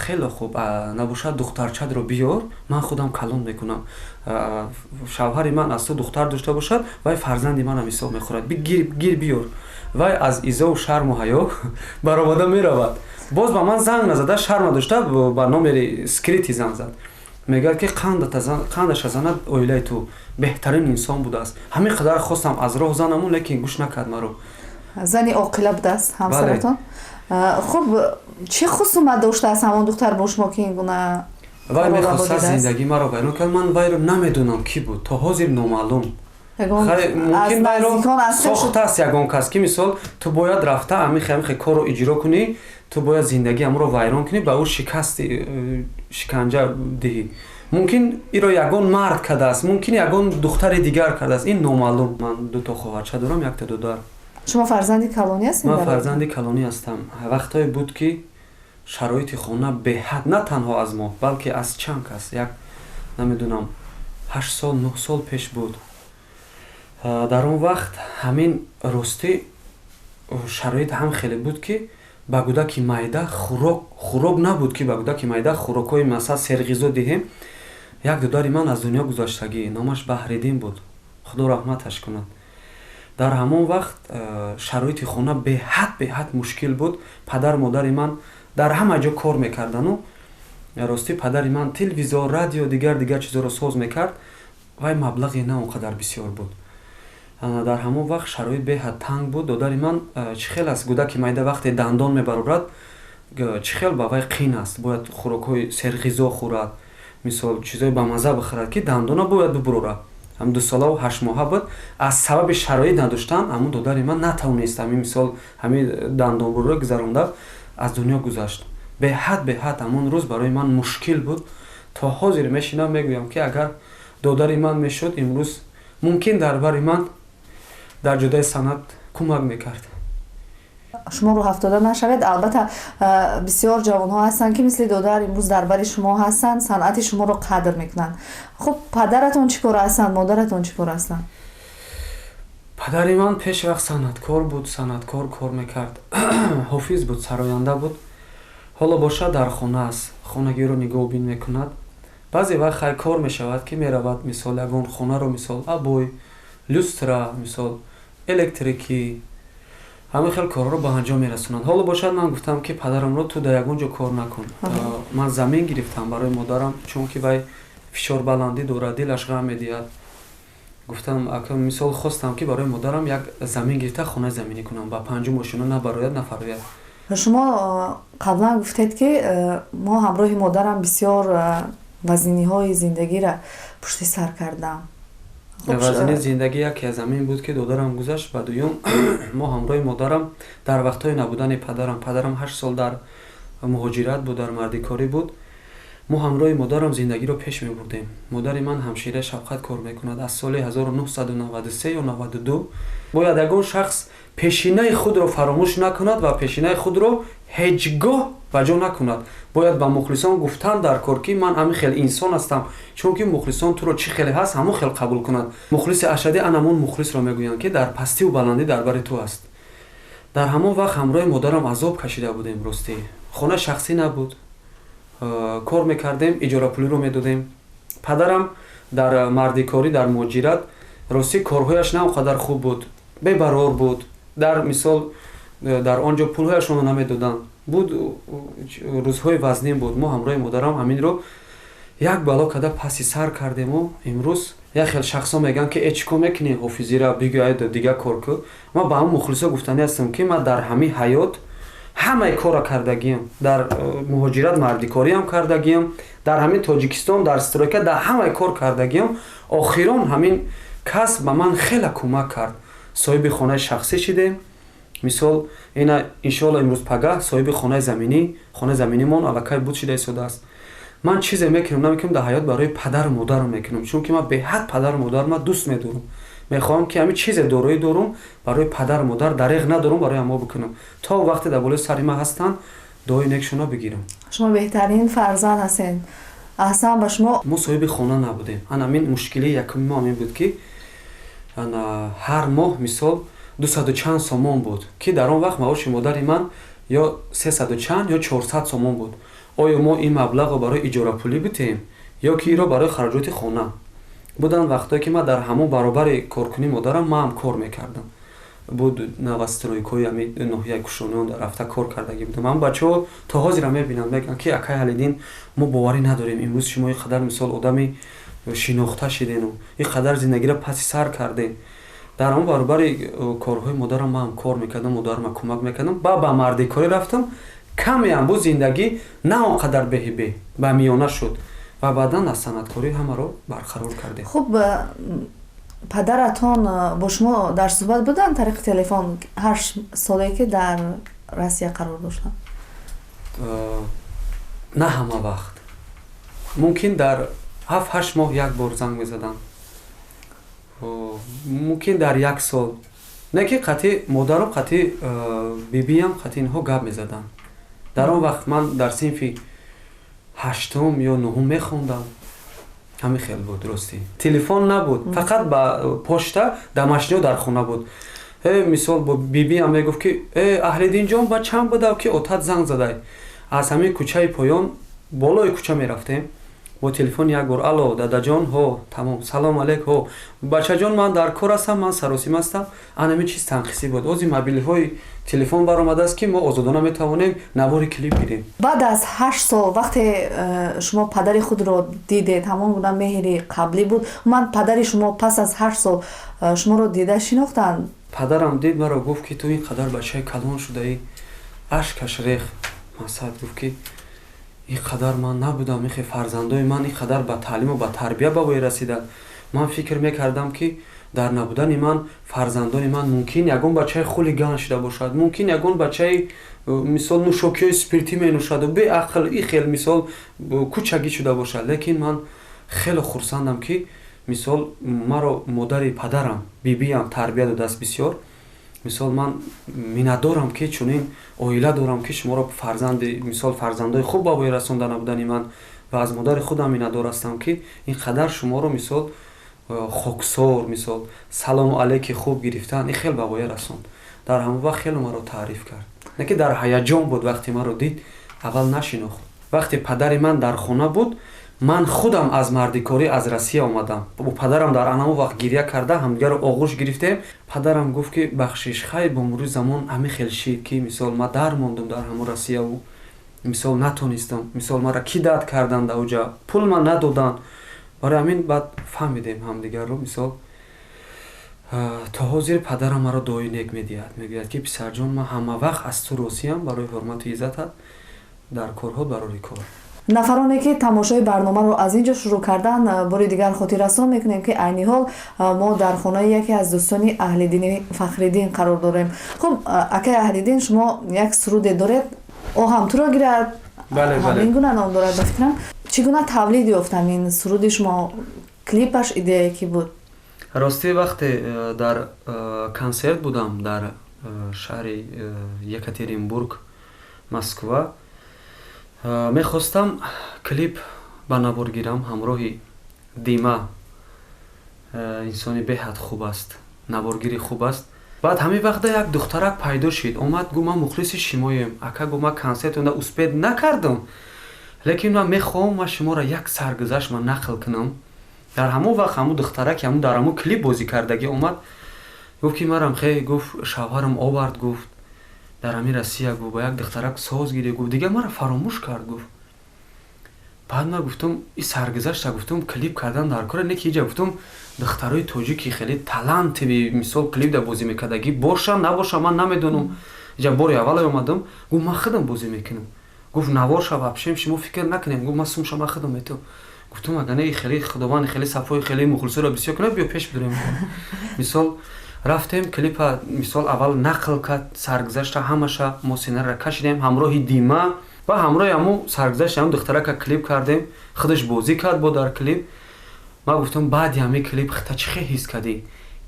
хеле хуб, набошад духтарчатро биёр, ман худам калон мекунам. Шавҳари ман аз ту духтар дошта бошад, вай фарзанди манам ҳисоб мехӯрад, гир биёр. Вай аз изову шарму ҳаё баромада меравад. Боз ба ман занг назада, шарм надошта, ба номери скрытый занг зад. Мегӯяд ки қандаша занад оилаи ту, беҳтарин инсон будааст, ҳамин қадар хостам аз роҳ занаму, лекин гӯш накард маро. Зани оқила будааст ҳамсаратон. Хуб, чӣ хусумат доштааст ҳамон духтар бо шумо ки ин гуна? Вай мехостааст зиндагии маро вайрон кард. Ман вайро намедонам, кӣ буд, то ҳозир номаълум. Мумкин вайро сохтааст ягон кас ки мисол ту бояд рафта амихе амихе корро иҷро кунӣ, ту бояд зиндагии амро вайрон кунӣ, ба ӯ шикасти шиканҷа диҳӣ. Мумкин иро ягон мард кардааст, мумкин ягон духтари дигар кардааст, ин номаълум. Ман дуто хоҳарча дорам, якта додар. Шумо фарзанди калонӣ ҳастед? Ман фарзанди калонӣ ҳастам. Вақтҳое буд ки шароити хона беҳад, на танҳо аз мо, балки аз чанд кас, як намедонам, 8 сол, 9 сол пеш буд. Дар он вақт ҳамин ростӣ шароит ҳам хеле буд ки ба гудаки майда хӯрок набуд, ки ба гудаки майда хӯрокҳои масалан серғизо диҳем. Як додари ман аз дунё гузаштагӣ, номаш Баҳриддин буд, худо раҳматаш кунад. Дар ҳамон вақт шароити хона беҳад беҳад мушкил буд. Падару модари ман дар ҳама ҷо кор мекардану ростӣ падари ман телевизор, радио, дигар дигар чизоро соз мекард. Вай маблағе на он қадар бисёр буд. Дар ҳамон вақт шароит беҳад танг буд. Додари ман чӣ хел аст, гудаки майда вақте дандон мебарорад, чӣ хел ба вай қин аст, бояд хӯрокҳои серғизо хӯрад. Мисол, чизои бамаза бихӯрад, ки дандона бояд бибурора. Ҳам 2 солаву 8 моҳа буд. Аз сабаби шароит надоштан ҳамун додари ман натавонист ҳамин, мисол, ҳамин дандонбурро гузаронда, аз дунё гузашт. Беҳад, беҳад ҳамон рӯз барои ман мушкил буд. То ҳозир мешинам, мегӯям, ки агар додари ман мешуд, имрӯз мумкин дар бари ман дар ҷодаи санъат кӯмак мекард. Шумо рӯҳафтода нашавед. Албатта, бисёр ҷавонҳо ҳастанд, ки мисли додар имрӯз дар бари шумо ҳастанд, санъати шуморо қадр мекунанд. Хуб, падаратон чӣ кор ҳастанд, модаратон чӣ кор ҳастанд? Падари ман пеш вақт санъаткор буд, санъаткор кор мекард, ҳофиз буд, сароянда буд. Ҳоло бошад, дар хона аст, хонагиро нигоҳубин мекунад. Баъзе вақт хай кор мешавад, ки меравад, мисол, ягон хонаро, мисол, обои, люстра, мисол, электрикӣ, ҳамин хел корҳоро ба анҷом мерасонанд. Ҳоло бошад, ман гуфтам, ки падарамро ту дар ягон ҷо кор накун. Ман замин гирифтам барои модарам, чунки вай фишорбаландӣ дорад, дилаш ғам медиҳад. Гуфтам, мисол, хостам, ки барои модарам як замин гирифта, хонаи заминӣ кунам, ба панҷу мошино набарояд, нафарояд. Шумо қаблан гуфтед, ки мо ҳамроҳи модарам бисёр вазниҳои зиндагиро пушти сар кардам. Вазни зиндагӣ яке аз ҳамин буд, ки додарам гузашт, ва дуюм, мо ҳамроҳи модарам дар вақтҳои набудани падарам, падарам 8 сол дар муҳоҷират буд, дар мардикорӣ буд, мо ҳамроҳи модарам зиндагиро пеш мебурдем. Модари ман ҳамшираи шафқат кор мекунад аз соли 1993 ё 92. Бояд ягон шахс пешинаи худро фаромӯш накунад ва пешинаи худро ҳеҷ гоҳ ба ҷо накунад. Бояд ба мухлисон гуфтан дар кор, ки ман ҳамин хел инсон ҳастам, чунки мухлисон туро чӣ хеле ҳаст, ҳамон хел қабул кунад. Мухлиси ашадӣ ан ҳамон мухлисро мегӯянд, ки дар пастиву баландӣ дар бари ту аст. Дар ҳамон вақт ҳамроҳи модарам азоб кашида будем. Ростӣ, хона шахсӣ набуд, кор мекардем, иҷорапулиро медодем. Падарам дар мардикорӣ, дар муҳоҷират, ростӣ, корҳояш на он қадар хуб буд, бебарор буд. Дар мисол, дар он ҷо пулҳояшонро намедоданд. Буд, рӯзҳои вазнин буд. Мо ҳамроҳи модарам ҳаминро як бало карда паси сар кардему имрӯз як хел шахсҳо мегӯянд, ки э, чӣ кор мекунӣ, ҳофизира бигӯяд, дигар кор кӯ. Ман ба ҳамон мухлисо гуфтанӣ ҳастам, ки ман дар ҳамин ҳаёт ҳамаи корро кардагиам. Дар муҳоҷират мардикориам кардагиам, дар ҳамин Тоҷикистон дар стройка, дар ҳамаи кор кардагиам. Охирон ҳамин кас ба ман хеле кӯмак кард, соҳиби хонаи шахсӣ шидем. Мисол, ина, иншоалло, имрӯз пагаҳ соҳиби хонаи заминӣ, хонаи заминимон аллакай буд шида истодааст. Ман чизе мекунам, намекунам, дар ҳаёт барои падару модарам мекунам, чунки ман беҳад падару модарма дӯст медорам. Мехоҳам, ки ҳамин чизе дороӣ дорум, барои падару модар дареғ надорум, барои ҳамо бикунам. То вақте дар болои сари ман ҳастанд, дуои некшона бигирам. Шумо беҳтарин фарзанд ҳастед. Аҳсан ба шумо. Мо соҳиби хона набудем. Ана ҳамин мушкилии якуми мо ҳамин буд, ки ана ҳар моҳ, мисол, дусаду чанд сомон буд, ки дар он вақт маоши модари ман ё сесаду чанд, ё 400 сомон буд. Оё мо ин маблағро барои иҷорапулӣ битем ё ки инро барои хароҷоти хона? Буданд вақтое, ки ман дар ҳамон баробари коркунии модарам ман ҳам кор мекардам. Буд новостройкаҳои ҳами ноҳияи Кушониён, дар рафта кор кардагӣ будам. Ҳам бачаҳо то ҳозира мебинанд, мегӯянд, ки акай Аҳлиддин, мо боварӣ надорем, имрӯз шумо ин қадар, мисол, одами шинохта шидену ин қадар зиндагиро паси сар кардем. Дар ҳамон баробари корҳои модарам ман ҳам кор мекардам, модарама кӯмак мекардам. Ба мардикорӣ рафтам, камеам буд, зиндагӣ на он қадар беҳи беҳ, ба миёна шуд ва баъдан аз санъаткорӣ ҳамаро барқарор кардем. Хуб, падаратон бо шумо дар суҳбат буданд тариқи телефон 8 соле, ки дар Россия қарор доштанд? На ҳама вақт. Мумкин дар 7-8 моҳ як бор занг мезадам, мумкин дар як сол. Не ки қатъи модарам, қатъи бибиям, қатъи инҳо гап мезадам. Дар он вақт ман дар синфи ҳаштум ё нуҳум мехондам. Ҳамин хел буд. Ростӣ, телефон набуд, фақат ба почта домашниё дар хона буд. Мисол, бо бибиам мегуфт, ки э, Аҳлиддинҷон, ба чанд будав, ки отат занг задай. Аз ҳамин кӯчаи поён болои кӯча мерафтем, бо телефон як бор: «Алло, дадаҷон, ҳо, тамом, салом алейк, ҳо, бачаҷон, ман дар кор ҳастам, ман саросим ҳастам». Анами чиз танқисӣ буд. Ози мобилҳои телефон баромадааст, ки мо озодона метавонем навори клип гирем. Баъд аз 8 сол, вақте шумо падари худро дидед, ҳамон гуна меҳри қаблӣ буд? Ман падари шумо пас аз 8 сол шуморо дида шинохтанд? Падарам дид маро, гуфт, ки ту ин қадар бачаи калон шудаӣ. Ашкаш рех. Масад гуфт, ки Ин қадар ман набудам, ихе фарзандои ман ин қадар ба таълиму ба тарбия ба воя расиданд. Ман фикр мекардам, ки дар набудани ман фарзандони ман мумкин ягон бачаи хулиган шуда бошад, мумкин ягон бачаи, мисол, нӯшокиҳои спиртӣ менӯшаду беақл, и хел, мисол, кӯчагӣ шуда бошад. Лекин ман хеле хурсандам, ки, мисол, маро модари падарам, бибиям тарбия додааст бисёр. Мисол, ман миннатдорам, ки чунин оила дорам, ки шуморо фарзанди, мисол, фарзандои хуб ба воя расонда набудани ман. Ва аз модари худам миннатдор ҳастам, ки ин қадар шуморо, мисол, хоксор, мисол, салому алейки хуб гирифтан, ин хел ба воя расонд. Дар ҳамон вақт хеле маро таъриф кард, не ки дар ҳаяҷон буд. Вақте маро дид, аввал нашинохт. Вақте падари ман дар хона буд, ман худам аз мардикорӣ аз Россия омадам. Бо падарам дар анамон вақт гиря карда, ҳамдигарро оғӯш гирифтем. Падарам гуфт, ки бахшиш, хай, бо мурури замон ҳамин хел шид, ки, мисол, ман дар мондум дар ҳамон Россияву, мисол, натонистам, мисол, маро кидать карданд дар оҷа, пул ман надоданд. Барои ҳамин баъд фаҳмидем ҳамдигарро. Мисол, то ҳозир падарам маро дуои нек медиҳад, мегӯяд, ки писарҷон, ман ҳама вақт аз ту розиям, барои ҳурмату иззатат дар корҳо барори кор. Нафароне, ки тамошои барномаро аз ин ҷо шурӯъ карданд, бори дигар хотиррасон мекунем, ки айни ҳол мо дар хонаи яке аз дӯстони Аҳлиддини Фахриддин қарор дорем. Хуб, акаи Аҳлиддин, шумо як суруде доред, «Оҳам туро гирад», ҳамин гуна ном дорад, ба фикрам. Чӣ гуна тавлид ёфт ҳамин суруди шумо? Клипаш идеяе ки буд? Ростӣ, вақте дар консерт будам дар шаҳри Екатеринбург, Москва, мехостам клип ба навор гирам ҳамроҳи Дима. Инсони беҳад хуб аст, наворгири хуб аст. Баъд ҳамин вақта як духтарак пайдо шид, омад, гу: «Ман мухлиси шумоем, ака». Гу: «Ман консерт успеть накардам, лекин ман мехоҳам, ман шуморо як саргузашт ман нақл кунам». Дар ҳамон вақт ҳамун духтараки ҳамун дар ҳамун клип бозӣ кардагӣ омад, гуфт, ки марам хе, гуфт, шавҳарам овард, гуфт, дар ҳамин Россия, гуфт, ба як духтарак соз гирифт, гуфт, дигар маро фаромӯш кард, гуфт. Баъд ман гуфтам: и саргузашта, гуфтам, клип кардан дар кора не, ки иҷа, гуфтам, духтарои тоҷики хеле талантиви, мисол, клип да бозӣ мекардагӣ бошанд, набошанд, ман намедонам, иҷа бори аввале омадам. Гуфт: «Ман худам бозӣ мекунам», гуфт, «навор ша вообще шумо фикр накунем», гуфт, «ман сумша ман худам метавам». Гуфтам: агар не, хеле худованд хеле сафои хеле мухлисоро бисёр кунад, биё пеш бидорем. Мисол, рафтем клипа, мисол, аввал нақл кард саргузашта ҳамаша, мо сценарийра кашидем ҳамроҳи Дима ва ҳамроҳи ҳамун саргузашти ҳамун духтарака клип кардем. Худаш бозӣ кард бо дар клип. Ман гуфтам: «Баъди ҳамин клип хита чӣ хел ҳис кардӣ?»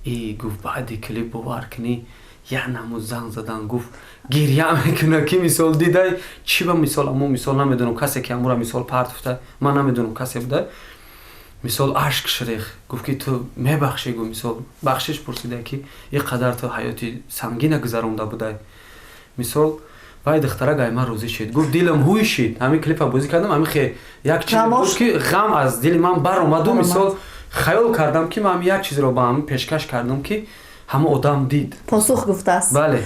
И гуфт: «Баъди клип, бовар кунӣ, як намуд занг задан», гуфт, «гиря мекуна, ки, мисол, дидай чӣ ба, мисол, аммо, мисол, намедонам, касе ки амура, мисол, партофта, ман намедонам, касе буда, мисол, ашк ширех». Гуфт, ки ту мебахшӣ, гуфт, мисол, бахшиш пурсида, ки ин қадар ту ҳаёти сангина гузаронда будай. Мисол, вай духтарак ай ман розӣ шид, гуфт, дилам ҳуй шид, ҳамин клипа бозӣ кардам, ҳамин хе як чиз буд, ки ғам аз дили ман баромаду. Мисол, хаёл кардам, ки ман як чизро ба ҳамин пешкаш кардам, ки ҳамон одам дид. Посух гуфтааст. Бале.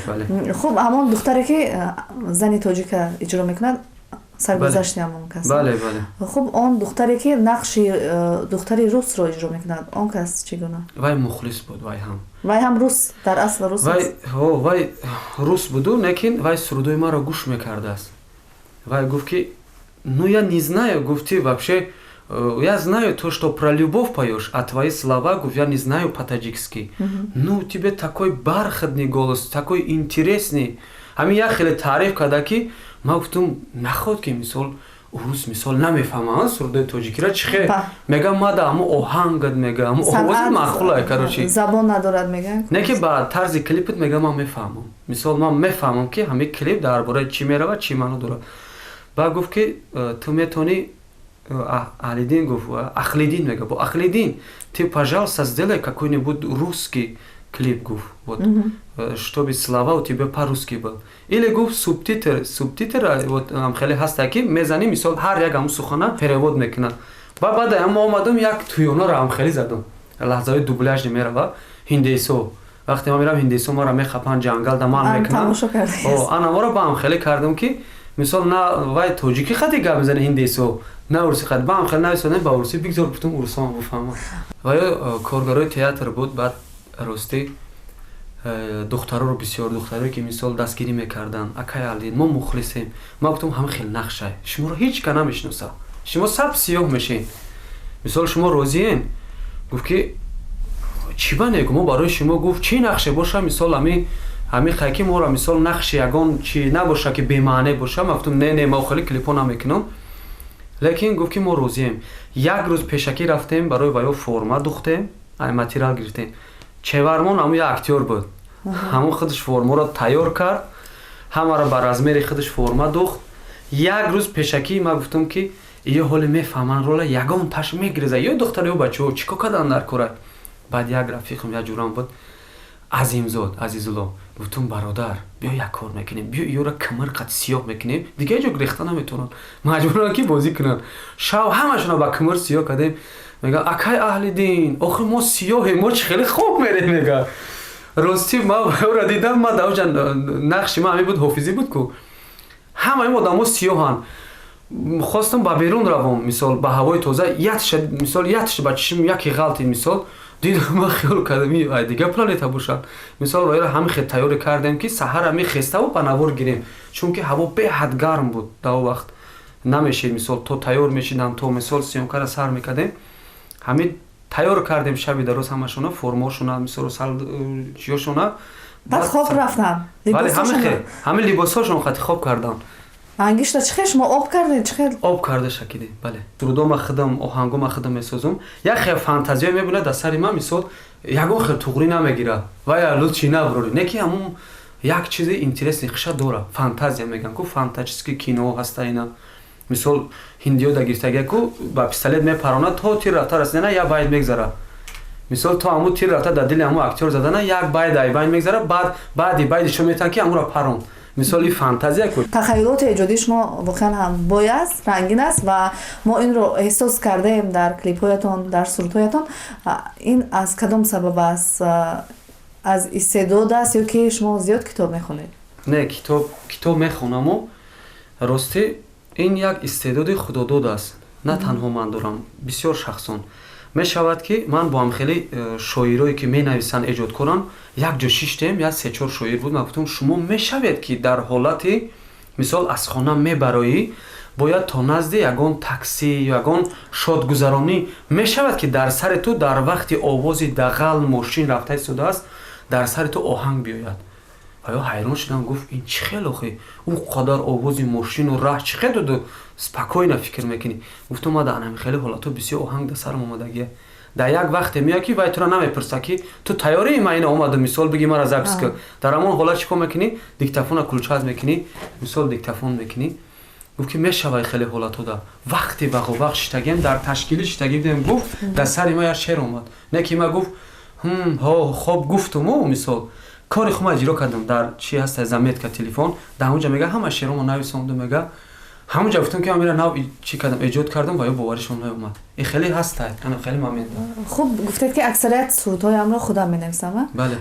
Хуб, ҳамон духтаре, ки зани тоҷика иҷро мекунад, саргузашти ҳамон кас? Бале. Хуб, он духтаре, ки нақши духтари русро иҷро мекунад, он кас чӣ гуна? Вай мухлис буд, вай ҳам. Вай ҳам рус, дар асл рус? Вай рус буду, лекин вай сурудои маро гӯш мекардааст. Вай гуфт, ки ну, я не знаю, гуфти, вообще я знаю то, что про любовь поешь, а твои слова, гуфт, я не знаю по-таджикски. Ну, у тебя такой бархатный голос, такой интересный. Ҳамин як хеле таъриф карда, ки ман гуфтам: наход ки, мисол, урус, мисол, намефаҳмам сурудои тоҷикира, чӣ хел мегам, мада ҳамо оҳангат, мега, ҳамо овози маъқулай, короче. Забон надорад, мега. Не, ки ба тарзи клипат, мега, ман мефаҳмам, мисол, ман мефаҳмам, ки ҳамин клип дар бораи чӣ меравад, чӣ маъно дорад. Баъд гуфт, ки ту метавонӣ, Аҳлиддин, гуфт, Ахлиддин, мега, бо Ахлиддин, ты, пожалуйста, сделай какой-нибудь русский клип, гуфт, вот, чтобы слова у тебя по-русски был, или, гуфт, субтитр, вот хеле ҳаста, ки мезанӣ, мисол, ҳар як ҳамун сухана перевод мекунад. Ба баъд ҳам омадам, як туёнаро ҳам хеле задам, лаҳзаҳои дубляж мерава ҳиндесо. Вақте ман мерам, ҳиндесо маро мехапанд, ҷангал да ман мекунам, анаморо ба ҳам хеле кардам, ки, мисол, на вай тоҷикӣ хати гап мезане ҳиндесо, на урусӣ хат, ба ҳам хеле нависонем ба урусӣ, бигзор, гуфтам, урусоам бифаҳмам. Ва ё коргарои театр буд. Баъд ростӣ. Духтароро, бисёр духтаре ки мисол дастгирӣ мекарданд: «Акай Аҳлиддин, мо мухлисем». Ман гуфтам: «Ҳама хел нақшай, шуморо ҳеҷ ка намешиноса, шумо саб сиёҳ мешен, мисол, шумо розиен?» Гуфт ки чӣ ба не, мо барои шумо, гуфт, чӣ нақше боша, мисол, ҳами хайки моро, мисол, нақши ягон чи набоша ки бемаъне боша. Ман гуфтам: «Не, не, ма хеле клипҳо намекунам». Лекин гуфт ки мо розием. Як рӯз пешакӣ рафтем, барои ваё форма духтем, ай материал гирифтем. Чевармон ҳамун як актёр буд, ҳамун худаш формаро тайёр кард, ҳамаро ба размери худаш форма духт. Як рӯз пешакӣ ман гуфтам ки ё ҳоле мефаҳманд рола, ягон таш мегиреза, ё духтар, ё бачаҳо чӣ кор кардан дар кора. Баъд як рафиқам, як ҷурам буд, Азимзод Азизулло, гуфтум: «Бародар, биё, як кор мекунем, биё, ёра камар қад сиёҳ мекунем, дигар ҷо гирехта наметавонанд, маҷбуранд ки бозӣ кунанд». Шав ҳамашона ба камар сиёҳ кардем. Мега: «Акай Аҳлиддин, охи мо сиёҳем, мо чӣ хеле хоб мерем?» Мега. Ростӣ, ман ӯро дидам, ма дар оҷа нақши ман ҳамин буд, ҳофизӣ буд ку, ҳамаи одамо сиёҳанд. Хостам ба берун равом, мисол, ба ҳавои тоза, ятша, мисол, ятша ба чишм яке ғалтид, мисол, дидам, ман хиёл кардам, ай дигар планета бошад. Мисол, ваёра ҳами хел тайёре кардем ки саҳара мехеставу ба навор гирем, чунки ҳаво беҳад гарм буд дар он вақт, намешед, мисол, то тайёр мешидам, то, мисол, съёмкара сар мекардем. Ҳамин тайёр кардем шаби дароз ҳамашона, формаошона, мисол, чиёшона. Баъд хоб рафтан? Бале, ҳамин либосҳошон хати хоб кардам. Ангишта чӣ хел шумо об кардед, чӣ хел? Об карда шакидем, бале. Сурудома худам, оҳангома худам месозум. Як хел фантазиё мебинад дар сари ман, мисол, ягон хел туғрӣ намегирад ва лучи наброри, не ки ҳамун як чизи интересный хиша дора. Фантазия мегӯям ку, фантастический кино ҳаста ина, мисол, ҳиндиё да гирифтагия ку, ба пистолет мепаронад, то тир рафта расидана як байд мегзара, мисол, то ҳамун тир рафта дар дили ҳамун актёр задана як байд ай байн мегзара. Баъд баъди байди шо метавон ки ҳамуро парон, мисол, и фантазия ку. Тахайюлоти эҷодии шумо воқеан ҳам бой аст, рангин аст ва мо инро эҳсос кардаем дар клипҳоятон, дар сурудҳоятон. Ин аз кадом сабаб аст? Аз истеъдод аст ё ки шумо зиёд китоб мехонед? Не, китоб мехонаму, ростӣ, ин як истеъдоди худодод аст. На танҳо ман дорам, бисёр шахсон мешавад ки ман бо ҳамхели шоирое ки менависанд, эҷодкоранд, як ҷо шиштем, як се-чор шоир буд. Ман гуфтам: «Шумо мешавед ки дар ҳолати, мисол, аз хона мебароӣ, бояд то назди ягон таксӣ ё ягон шодгузаронӣ, мешавад ки дар сари ту дар вақти овози дағал мошин рафта истодааст, дар сари ту оҳанг биёяд?» Ва ё ҳайрон шудам, гуфт: «Ин чӣ хел охи, ӯ қадар овози мошину раҳ, чӣ хел дуду спокойно фикр мекунӣ?» Гуфтам: «Ма дар ҳамин хеле ҳолатҳо бисёр оҳанг дар сарам омадагия». Дар як вақте меояд ки вай тура намепурса ки ту тайёрӣ, ма ина омадам, мисол, биги мара запись кун. Дар ҳамон ҳолат чӣ кор мекунӣ? Диктофона включать мекунӣ, мисол, диктофон мекунӣ. Гуфт ки мешавад. Хеле ҳолатҳода вақте вақт шиштагием, дар ташкилӣ шиштагӣ будем, гуфт, дар сари ма як шер омад, не ки ма, гуфт, хоб гуфтуму, мисол, кори хума иҷро кардам. Дар чи ҳаста, заметка телефон, дар ҳамунҷа, мега, ҳама шеромо нависонду, мега, ҳамунҷа гуфтам ки ман нав чӣ кардам, эҷод кардам ва ё боваришон наомад. Ин хеле ҳаста, ана хеле момент. Хуб, гуфтед ки аксарият сурудҳоямро худам менависам. Бале.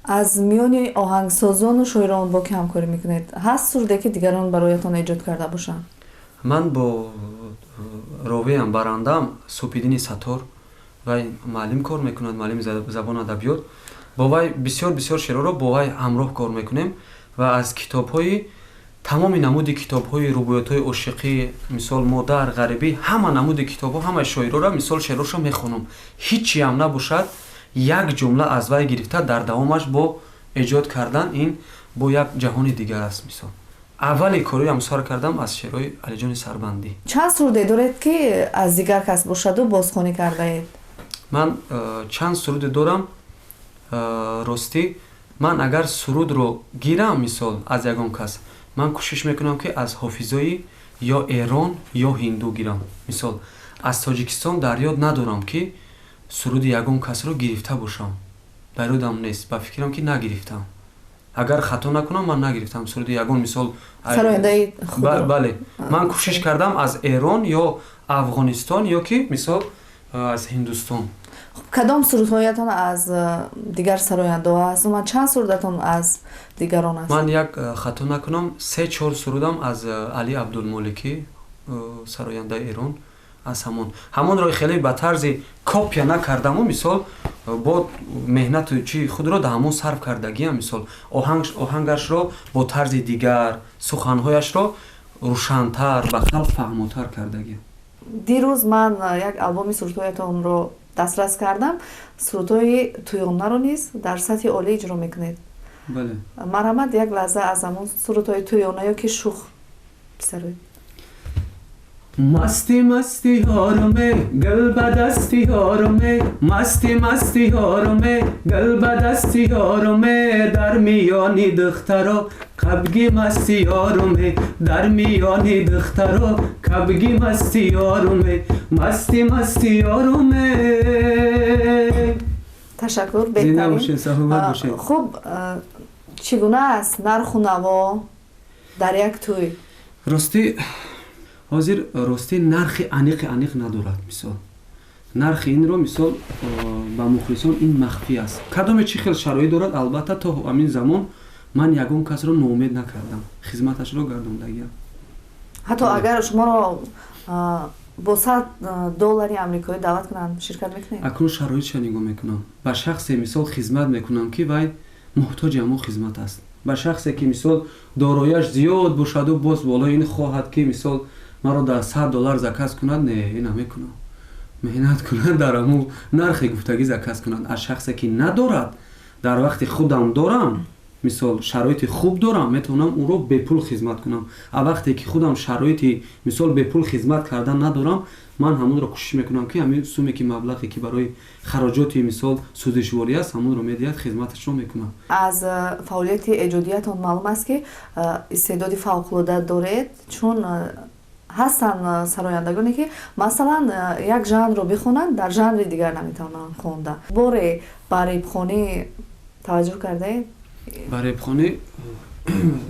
Аз миёни оҳангсозону шоирон бо ки ҳамкорӣ мекунед? Ҳаст суруде ки дигарон бароятон эҷод карда бошанд? Ман бо ровиам, барандаам Супидини Сатор, вай муаллим кор мекунад, муаллими забону адабиёт, бо вай бисёр бисёр шеърҳоро бо вай ҳамроҳ кор мекунем ва аз китобҳои, тамоми намуди китобҳои рубоятҳои ошиқӣ, мисол, модар, ғарибӣ, ҳама намуди китобҳо, ҳамаи шоирора, мисол, шеърҳошо мехонам. Ҳичиам набошад, як ҷумла аз вай гирифта, дар давомаш бо эҷод кардан, ин бо як ҷаҳони дигар аст. Мисол, аввали кориам сар кардам аз шеърҳои Алиҷони Сарбандӣ. Чанд суруде доред ки аз дигар кас бошаду бозхонӣ кардаед? Ман чанд суруде дорам. Ростӣ, ман агар сурудро гирам, мисол, аз ягон кас, ман кӯшиш мекунам ки аз ҳофизои ё Эрон ё ҳинду гирам. Мисол, аз Тоҷикистон дар ёд надорам ки суруди ягон касро гирифта бошам, дар ёдам нест, ба фикрам ки нагирифтам. Агар хато накунам, ман нагирифтам суруди ягон, мисол. Бале, ман кӯшиш кардам аз Эрон ё Афғонистон ё ки, мисол, аз Ҳиндустон. Хуб, кадом сурудҳоятон аз дигар сарояндаҳо аст? Умуман, чанд сурудатон аз дигарон аст? Ман як хато накунам, се чор сурудам аз Али Абдулмоликӣ, сарояндаи Эрон, аз ҳамонро хеле ба тарзи копия накардаму, мисол. Бо меҳнату чи худро дар ҳамон сарф кардагиам, мисол, оҳангашро бо тарзи дигар, суханҳояшро рӯшантар, ба халқ фаҳмотар кардагиам. Дирӯз ман як албоми сурудҳоятонро дастрас кардам. Сурудҳои тӯёнаро низ дар сатҳи олӣ иҷро мекунед. Бале. Марҳамат, як лаҳза аз ҳамон сурудҳои тӯёна ё ки шух бисароед. Масти масти ёруме, гул ба дасти ёруме, масти масти ёруме, гул ба дасти ёруме, дар миёни духтаро қабги масти ёруме, дар миёни духтаро кабги масти ёруме, масти масти ёруме. Ташаккур. Зинда бошед, саломат бошед. Хуб, чӣ гуна аст нарху наво дар як тӯй? Ростӣ, ҳозир, ростӣ, нархи аниқи аниқ надорад. Мисол, нархи инро, мисол, ба мухлисон ин махфӣ аст, кадоме чӣ хел шароит дорад. Албатта, то ҳамин замон ман ягон касро ноумед накардам, хизматашро гардондагиам. Ҳатто агар шуморо бо 100 доллари амрикоӣ даъват кунанд, ширкат мекунед? Акнун шароитша нигоҳ мекунам. Ба шахсе, мисол, хизмат мекунам, ки вай муҳтоҷи ҳамон хизмат аст. Ба шахсе ки, мисол, дорояш зиёд бошаду боз болои ин хоҳад, ки, мисол, маро дар 100 доллар заказ кунад, не, намекунам. Меҳнат кунад, дар ҳамун нархи гуфтагӣ заказ кунад. Аз шахсе ки надорад, дар вақти худам дорам, мисол, шароити хуб дорам, метавонам ӯро бепул хизмат кунам. А вақте ки худам шароити, мисол, бепул хизмат кардан надорам, ман ҳамонро кӯшиш мекунам, ки ҳамин суме ки, маблағе ки барои хароҷоти, мисол, сӯзишворӣ аст, ҳамонро медиҳад, хизматашро мекунам. Аз фаъолияти эҷодиятон маълум аст, ки истеъдоди фавқулода доред, чун ҳастанд сарояндагоне, ки, масалан, як жанрро бихонанд, дар жанри дигар наметавонанд хонда. Боре ба репхонӣ таваҷҷӯҳ кардаед? Ба репхонӣ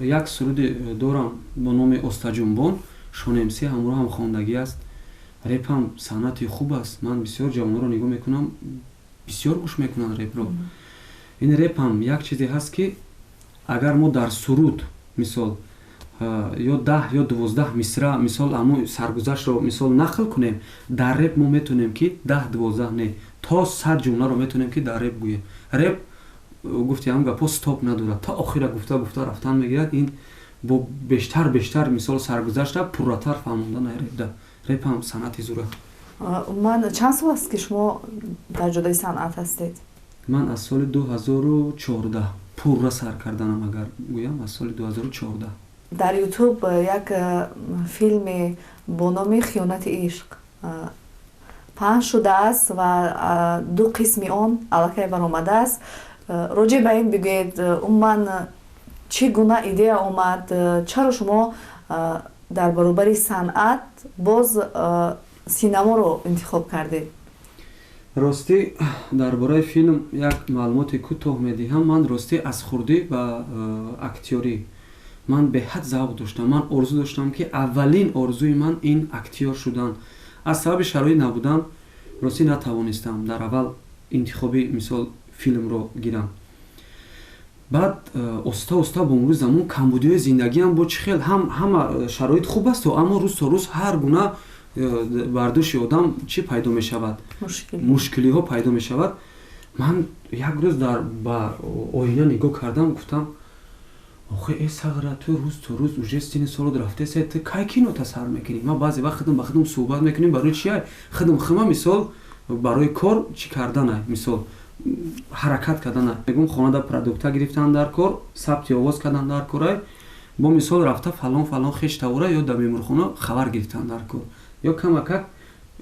як суруде дорам бо номи «Остаҷунбон», Шонемси ҳамроҳ ҳам хондагӣ аст. Репам санъати хуб аст. Ман бисёр ҷавонҳоро нигоҳ мекунам, бисёр гӯш мекунанд репро. Ин репам як чизе ҳаст, ки агар мо дар суруд, мисол, ё 10 ё 12 мисра, мисол, ҳамун саргузаштро, мисол, нақл кунем, дар реп мо метавонем, ки 10, 12 не, то 100 ҷумларо метавонем, ки дар реп гӯем. Реп, гуфти ҳамн гапҳо, стоп надорад, то охира гуфта гуфта рафтан мегирад. Ин бо бештар бештар, мисол, саргузашта пурратар фаҳмондан репда. Реп ҳам санъати зура. Ман чанд сол аст, ки шумо дар ҷодаи санъат ҳастед? Ман аз соли 2014 пурра сар карданам, агар гӯям, аз соли 2014. Дар Ютуб як филме бо номи «Хиёнати ишқ» паҳн шудааст ва ду қисми он аллакай баромадааст. Роҷеъ ба ин бигӯед. Умуман, чӣ гуна идея омад? Чаро шумо дар баробари санъат боз синаморо интихоб кардед? Ростӣ, дар бораи филм як маълумоти кӯтоҳ медиҳам. Ман, ростӣ, аз хурдӣ ба актёрӣ ман беҳад завқ доштам. Ман орзу доштам, ки аввалин орзуи ман ин актёр шудан. Аз сабаби шароит набудан, ростӣ, натавонистам дар аввал интихоби, мисол, филмро гирам. Баъд оста оста бо мурури замон камбудиҳои зиндагиам бо чӣ хел ҳам ҳама шароит хуб асту, аммо рӯз то рӯз ҳар гуна бар дӯши одам чӣ пайдо мешавад, мушкилиҳо пайдо мешавад. Ман як рӯз дар ба оина нигоҳ кардам, гуфтам: «Охе, э Сағра, ту рӯз то рӯз уже сини солот рафтесе, ту кай кинота сар мекунӣ?» Ман баъзе вақт худам ба худам суҳбат мекунем. Барои чия худам хима, мисол, барои кор чӣ карданай, мисол, ҳаракат карданай. Мегӯм, хонада продукта гирифтан дар кор, сабти овоз кардан дар корай, бо, мисол, рафта фалон фалон хеш тавора ё дар меморхона хабар гирифтан дар кор, ё камакак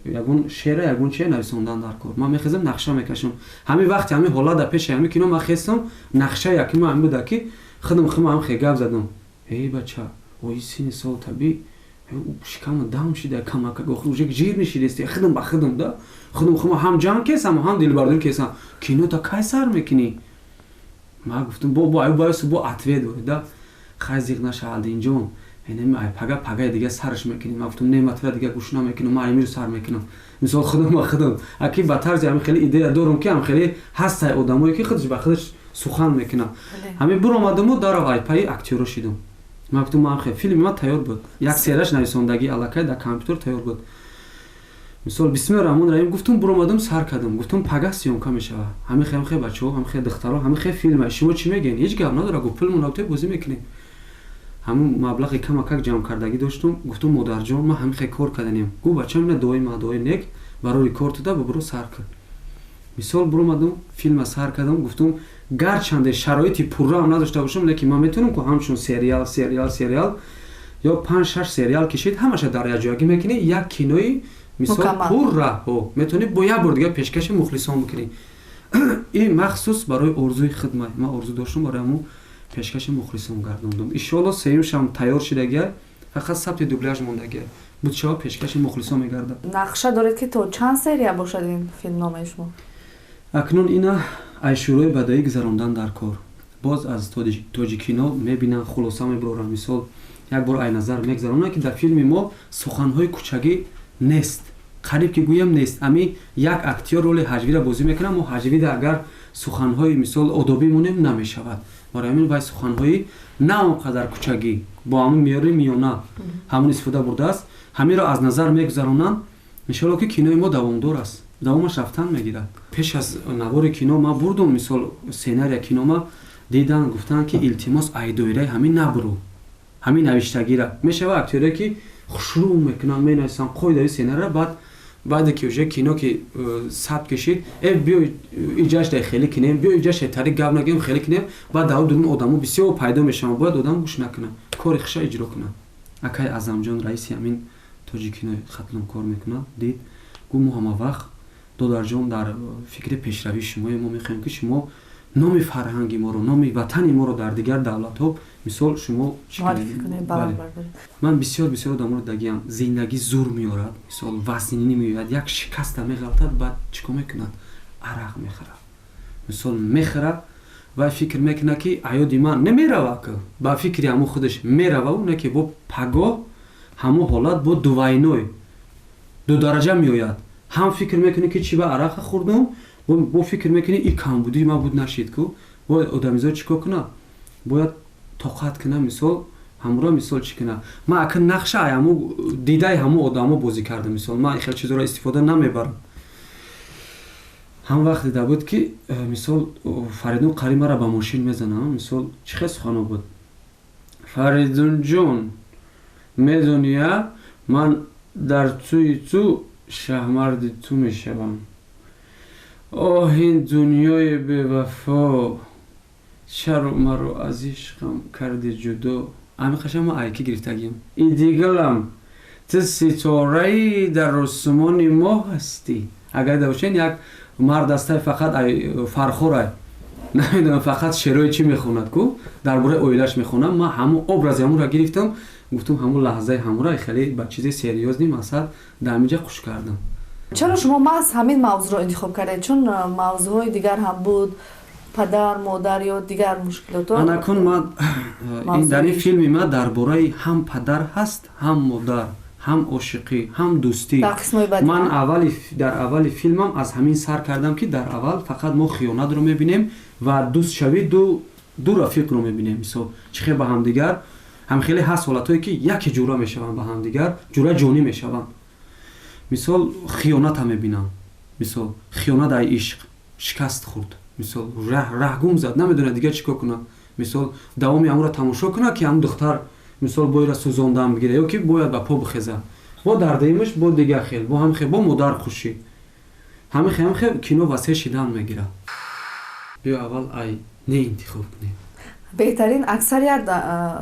ягон шеъра, ягон чие нависондан дар кор. Ман мехезам, нақша мекашам. Ҳамин вақти ҳамин ҳолат дар пеши ҳамин кино ман хестам, нақша якима ҳамин буда, ки худам хима ҳам хе гап задам: «Эй бача, ои сини сол таби шикама дам шида, камакак уже жир нишидести». Худам ба худам да худам хима ҳам ҷанг кесам, ҳам дилбардорӣ кесам: «Кинота кай сар мекунӣ?» Ман гуфтам, бо бо ответ да: «Хай, зиқ наша, Алдинҷон, пага пагаи дига сараш мекунем». Ман гуфтам: «Не, ман тура дига гӯш намекунам, ман амиру сар мекунам». Мисол, худам ба худам аки ба тарзи ҳамин хеле идея дорам, ки ҳам хеле ҳастай одамое, ки худаш ба худаш сухан мекунам. Ҳамин буромадаму дарав айпаи актёро шидам. Ман гуфтам, ман хел филми ман тайёр буд, як сераш нависондагӣ аллакай дар компютер тайёр буд. Мисол бисмиллоҳир раҳмонир раҳим гуфтум, буромадам, сар кардам, гуфтум пага съёмка мешава. Ҳамин хел хел бачаҳо, ҳамин хел духтаро, ҳамин хел филм. Шумо чӣ мегӯед? Ҳеҷ гап надора, гуфт пулмон рафта бозӣ мекунем. Ҳамун маблағи камакак ҷамъ кардагӣ доштум, гуфтум модарҷон, ман ҳамин хел кор карданем. Гуфт бачам, ина дуои ма, дуои нек барои кор туда, бубуро сар кун. Мисол буромадам, филма сар кардам, гуфтум гарчанде шароити пурраам надошта бошам, лекин ман метавонам ку ҳамчун сериал, сериал, сериал ё 5-6 сериал кишид, ҳамаша дар якҷоягӣ мекунӣ, як кинои мисол пурра метавонӣ бо як бор дигар пешкаши мухлисон бикунӣ. Ин махсус барои орзуи хидмат. Ман орзу доштам, барои ҳамун пешкаши мухлисон гардондум. Иншоалло сеюмшам тайёр шидагия, фақат сабти дубляж мондагия. Будшава пешкаши мухлисон мегардад. Нақша доред ки то чанд серия бошад ин филмномаи шумо? Акнун ина ай шӯрои бадоӣ гузарондан дар кор. Боз аз тоҷикино мебинанд, хулоса мебароранд. Мисол як бор ай назар мегузаронанд, ки дар филми мо суханҳои кӯчагӣ нест, қариб ки гӯям нест. Ами як актёр роли ҳаҷвиро бозӣ мекунад, мо ҳаҷвида агар суханҳои мисол одобӣ монем намешавад. Барои ҳамин вай суханҳои на он қадар кӯчагӣ бо ҳамун меъёри миёна ҳамун истифода бурдааст. Ҳаминро аз назар мегузаронанд. Иншоалло ки кинои мо давомдор аст, давомаш рафтан мегирад. Пеш аз навори кино ман бурдум мисол сценария кинома дидан, гуфтанд ки илтимос ай доираи ҳамин набуру, ҳамин навиштагира. Мешава актёре ки хушрӯ мекунанд, менависанд қоидаи сценария, баъд баъде ки уже кино ки сабт кишид, биё иҷашдай хеле кинем, биё иҷашдай тари гап нагӯем, хеле кинем, баъд дар дурун одамо бисёр пайдо мешаванд. Бояд одам гӯш накунад, кори хиша иҷро кунад. Акай Аъзамҷон раиси ҳамин тоҷикинои Хатлон кор мекунад, дид, гуфт мо ҳама вақт додарҷон дар фикри пешравии шумое, мо мехоҳем ки шумо номи фарҳанги моро, номи ватани моро дар дигар давлатҳо мисол шумо чӣ кунед. Ман бисёр бисёр одаморо дагиям, зиндагӣ зур меорад, мисол вазнинӣ меояд, як шикаста меғалтад, баъд чӣ кор мекунад? Арақ мехӯрад. Мисол мехӯрад ва фикр мекунад ки аёди ман намерава, ки ба фикри ҳамун худаш мерава, не ки бо пагоҳ ҳамун ҳолат бо дувайной ду дараҷа меояд. Ҳам фикр мекунӣ ки чӣ ба арақа хӯрдум, бо фикр мекунӣ и камбудии ман буд нашид ку. Бояд одамизод чӣ кор кунад? Бояд тоқат кунад, мисол ҳамуро мисол чӣ кунад. Ман ака нақша ай ҳаму дидаи ҳаму одамо бозӣ кардам, мисол ман хел чизоро истифода намебарам. Ҳам вақт дида буд ки мисол Фаридун қариб маро ба мошин мезанад, мисол чӣ хел сухано буд? Фаридунҷон, медония ман дар тӯи ту шаҳмарди ту мешавам. Оҳ, ин дунёи бевафо, чаро маро аз ишқам карди ҷудо? Ҳамин қашан ман айкӣ гирифтагиям. Идигалам, ту ситораи дар осмони моҳ ҳастӣ. Агар дида бошед, як мард астай фақат фархорай, намедонам фақат шеърҳои чӣ мехонад ку, дар бораи оилааш мехонад. Ман ҳамун образи ҳамунро гирифтам, гуфтум ҳамун лаҳзаи ҳамура хеле ба чизи серьёзни мақсад дар ҳамин ҷа хуш кардам. Чаро шумо маҳз ҳамин мавзӯъро интихоб кардед? Чун мавзӯъҳои дигар ҳам буд, падар, модар ё дигар мушкилото. Анакун ман дар ин филми ман дар бораи ҳам падар ҳаст, ҳам модар, ҳам ошиқӣ, ҳам дӯстӣ. Ман дар аввали филмам аз ҳамин сар кардам, ки дар аввал фақат мо хиёнатро мебинем ва дӯстшавӣ ду рафиқро мебинем. Мисол чӣ хел ба ҳамдигар ҳам хеле ҳаст ҳолатҳое ки яке ҷура мешаванд ба ҳамдигар, ҷура ҷонӣ мешаванд. Мисол хиёната мебинам, мисол хиёнат ай ишқ шикаст хӯрд, мисол раҳгум зад, намедонад дигар чӣ кор кунад. Мисол давоми ҳамонро тамошо кунад ки ҳамн духтар мисол бояд сӯзондан бигирад ё ки бояд ба по бихезад. Бо дардимаш, бо дигар хел, бо ҳам хел, бо модар хушӣ. Ҳамин хел, ҳамин хел кино васеъ шидан мегирад. Биё аввал ай не интихоб кунем. Беҳтарин аксарият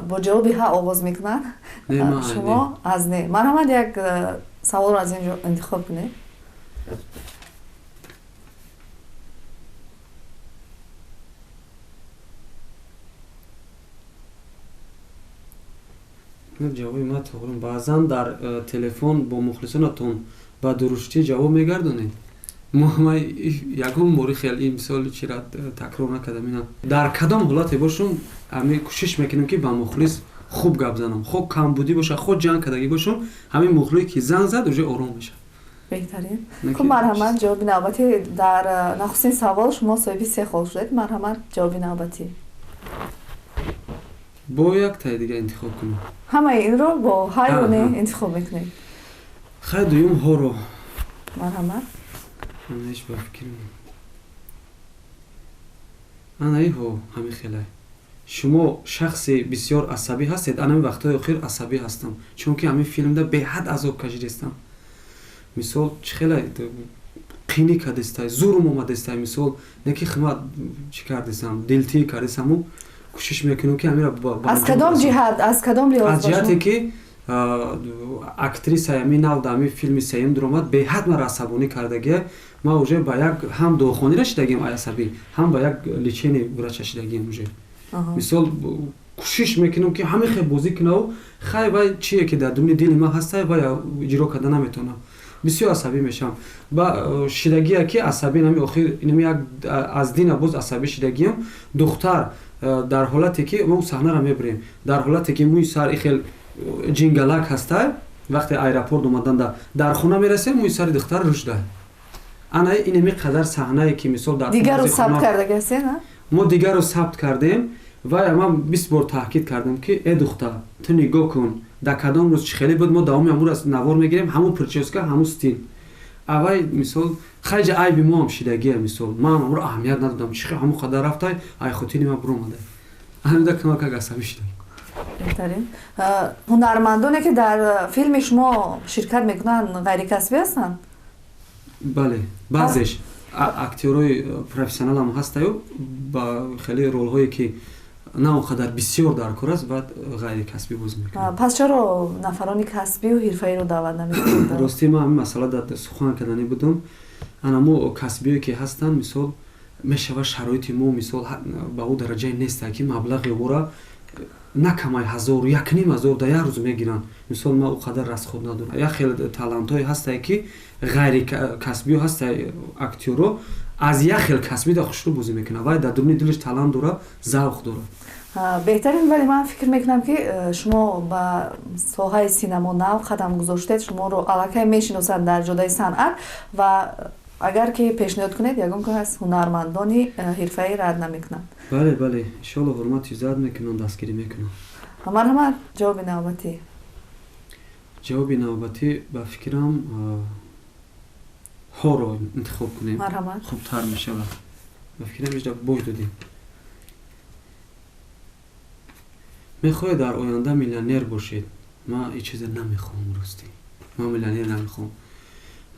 бо ҷавоби ҳа оғоз мекунанд. Шумо аз не. Марҳамат, як саволро аз инҷо интихоб кунед. Ҷавоби ман тоғрим. Баъзан дар телефон бо мухлисонатон ба дуруштӣ ҷавоб мегардонед. Ма ягон бори хел ин мисоли чира такрор накардам. Ина дар кадом ҳолате бошум, ҳамин кӯшиш мекунем ки ба мухлис хуб гап занам. Хо камбудӣ боша, хо ҷанг кардагӣ бошум, ҳамин мухлис ки занг зад, уже ором мешавад. Беҳтарин. Хуб, марҳамат, ҷавоби навбатӣ. Дар нахустин савол шумо соҳиби 3 хол шудед. Марҳамат, ҷавоби навбатӣ. Бо як таи дига интихоб кунем. Ҳамаи инро бо ҳа ё не интихоб мекунед. Хай, дуюм ҳоро. Марҳамат. Ҳеҷ ба фикр анаиҳо ҳамин хелай. Шумо шахси бисёр асабӣ ҳастед. Анами вақтҳои охир асабӣ ҳастам, чунки ҳамин филмда беҳад азоб кашидистам. Мисол, чӣ хелай қинӣ кардистай, зурм омадистай. Мисол, не ки химат чӣ кардисам, дилтӣ кардисаму кӯшиш мекунам, ки ҳамира. Аз кадом ҷиҳат, аз кадом лиҳоз? Аз ҷиҳате ки актрисаи ҳамин нав дар ҳамин филми сеюм дуромад, беҳад маро асабонӣ кардагия. Ман уже ба як ҳам дуохонира шидагиам асабӣ, ҳам ба як лечение врача шидагиам уже. Мисол, кӯшиш мекунам, ки ҳамин хел бозӣ кунаву хай, вай чие ки дар дуни дили ман ҳастай, вай иҷро карда наметавонам. Бисёр асабӣ мешавам. Ба шидагия ки асабӣ нами охир инами як аз дина боз асабӣ шидагиам. Духтар дар ҳолате ки мо саҳнаро мебирем, дар ҳолате ки мӯи сар ихел ҷингалак ҳастай, вақте аэропорт омаданда дар хона мерасем, мӯи сари духтар рушда. Ана инами қадар саҳнае ки мисол дар дигарро сабт кардагастен? Мо дигарро сабт кардем. Вай ман 20 бор таъкид кардам, ки э духтар, ту нигоҳ кун, дар кадом рӯз чӣ хеле буд, мо давоми ҳамун рӯз навор мегирем, ҳамун прическа, ҳамун стил. Авай мисол, хайҷа айби мо ҳам шидагия. Мисол, ман ҳамро аҳамият надодам, чӣ ҳамун қадар рафтай, ай хотири ман биромада. Ҳамида камакак асабӣ шидагӣ. Беҳтарин. Ҳунармандоне, ки дар филми шумо ширкат мекунанд, ғайрикасбӣ ҳастанд? Бале, баъзеш актёрои профессионалам ҳастаю, ба хеле ролҳое ки на он қадар бисёр дар кор аст, баъд ғайрикасбӣ боз мекунад. Пас чаро нафарони касбию ҳирфаиро даъват намекунед? Ростӣ, ман ҳамин масъала дар сухан карданӣ будам. Ана мо касбиое ки ҳастанд, мисол, мешавад, шароити мо, мисол, ба ӯ дараҷае нестад, ки маблағи ӯра на камай ҳазору якним ҳазор дар як рӯз мегиранд. Мисол, ман ӯ қадар расход надорам. Як хел талантҳое ҳастае, ки ғайрикасбиё ҳастае, актёро аз як хел касбида хушрӯ бозӣ мекунад, вай дар дуруни дилаш талант дорад, завқ дорад. Беҳтарин. Вале ман фикр мекунам, ки шумо ба соҳаи синамо нав қадам гузоштед, шуморо аллакай мешиносанд дар ҷодаи санъат ва агар ки пешниҳод кунед, ягон кас аз ҳунармандони ҳирфаӣ рад намекунанд. Бале, бале, иншоалло, ҳурмату иззат мекунам, дастгирӣ мекунам. Марҳамат, ҷавоби навбатӣ. Ҷавоби навбатӣ, ба фикрам, ҳоро интихоб кунем. Марҳамат. Хубтар мешавад, ба фикрам, ижда бош додем. Мехоҳед дар оянда миллионер бошед? Ман ҳеҷ чизе намехоҳам, ростӣ, ман миллионер намехоҳам.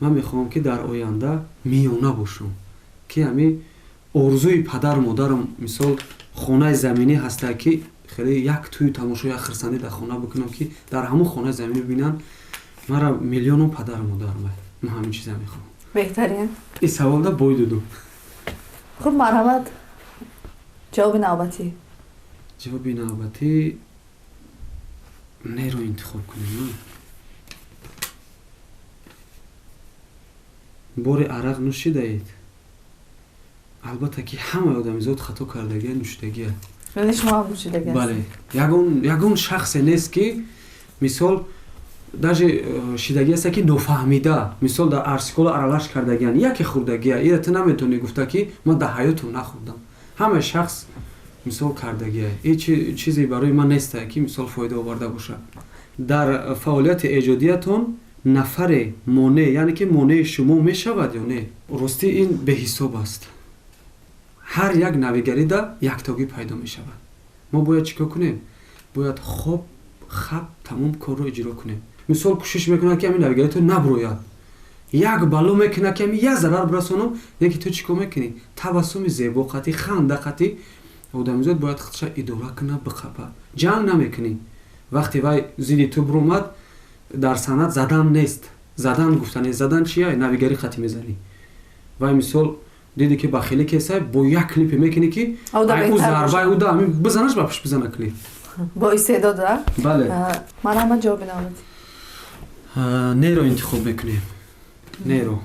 Ман мехоҳам, ки дар оянда миёна бошам, ки ҳамин орзуи падару модарам, мисол, хонаи заминӣ ҳаста, ки хеле як тӯю тамошо, як хирсандӣ дар хона бикунам, ки дар ҳамон хонаи заминӣ бибинанд мара миллионом падару модарам. Ман ҳамин чиза мехоҳам. Беҳтарин. Ин саволда бой дуду. Хуб, марҳамат, ҷавоби навбатӣ. Ҷавоби навбатӣ неро интихоб кунем. Бори арақ нӯшидаед? Албатта, ки ҳамаи одамизод хато кардагия, нӯшидагия. Бале, ягон шахсе нест, ки мисол, даже шидагӣ аста, ки нофаҳмида, мисол, дар арсикола аралаш кардагиян, яке хӯрдагия. Ира ту наметавонӣ гуфта, ки ман дар ҳаётам нахӯрдам. Ҳамаи шахс, мисол, кардагия. Ин чизе барои ман неста, ки, мисол, фоида оварда бошад. Дар фаъолияти эҷодиятон нафаре монеъ, яъне ки монеи шумо мешавад ё не? Ростӣ, ин беҳисоб аст. Ҳар як навигарида яктогӣ пайдо мешавад. Мо бояд чӣ кор кунем? Бояд хоб хаб тамом корро иҷро кунем. Мисол, кӯшиш мекунад, ки ҳамин навигари ту наброяд, як бало мекунад, ки ҳамин як зарар бирасонам. Леки ту чӣ кор мекунӣ? Табассуми зебо қатӣ, ханда қатӣ. Одамизод бояд худша идора кунад, биқапад. Ҷанг намекунӣ вақте вай зидди ту биромад. Дар санъат задан нест, задан гуфта нест. Задан чия? Навигари қатӣ мезанӣ. Вай, мисол, диди, ки бахилӣ кесай, бо як клипе мекунӣ, ки ӯ зарбаи ӯ да бизанаш, ба пушт бизана клип. Бо истеъдод. Бале. Марҳамат, ҷавоби навбатӣ. Неро интихоб мекунем, неро.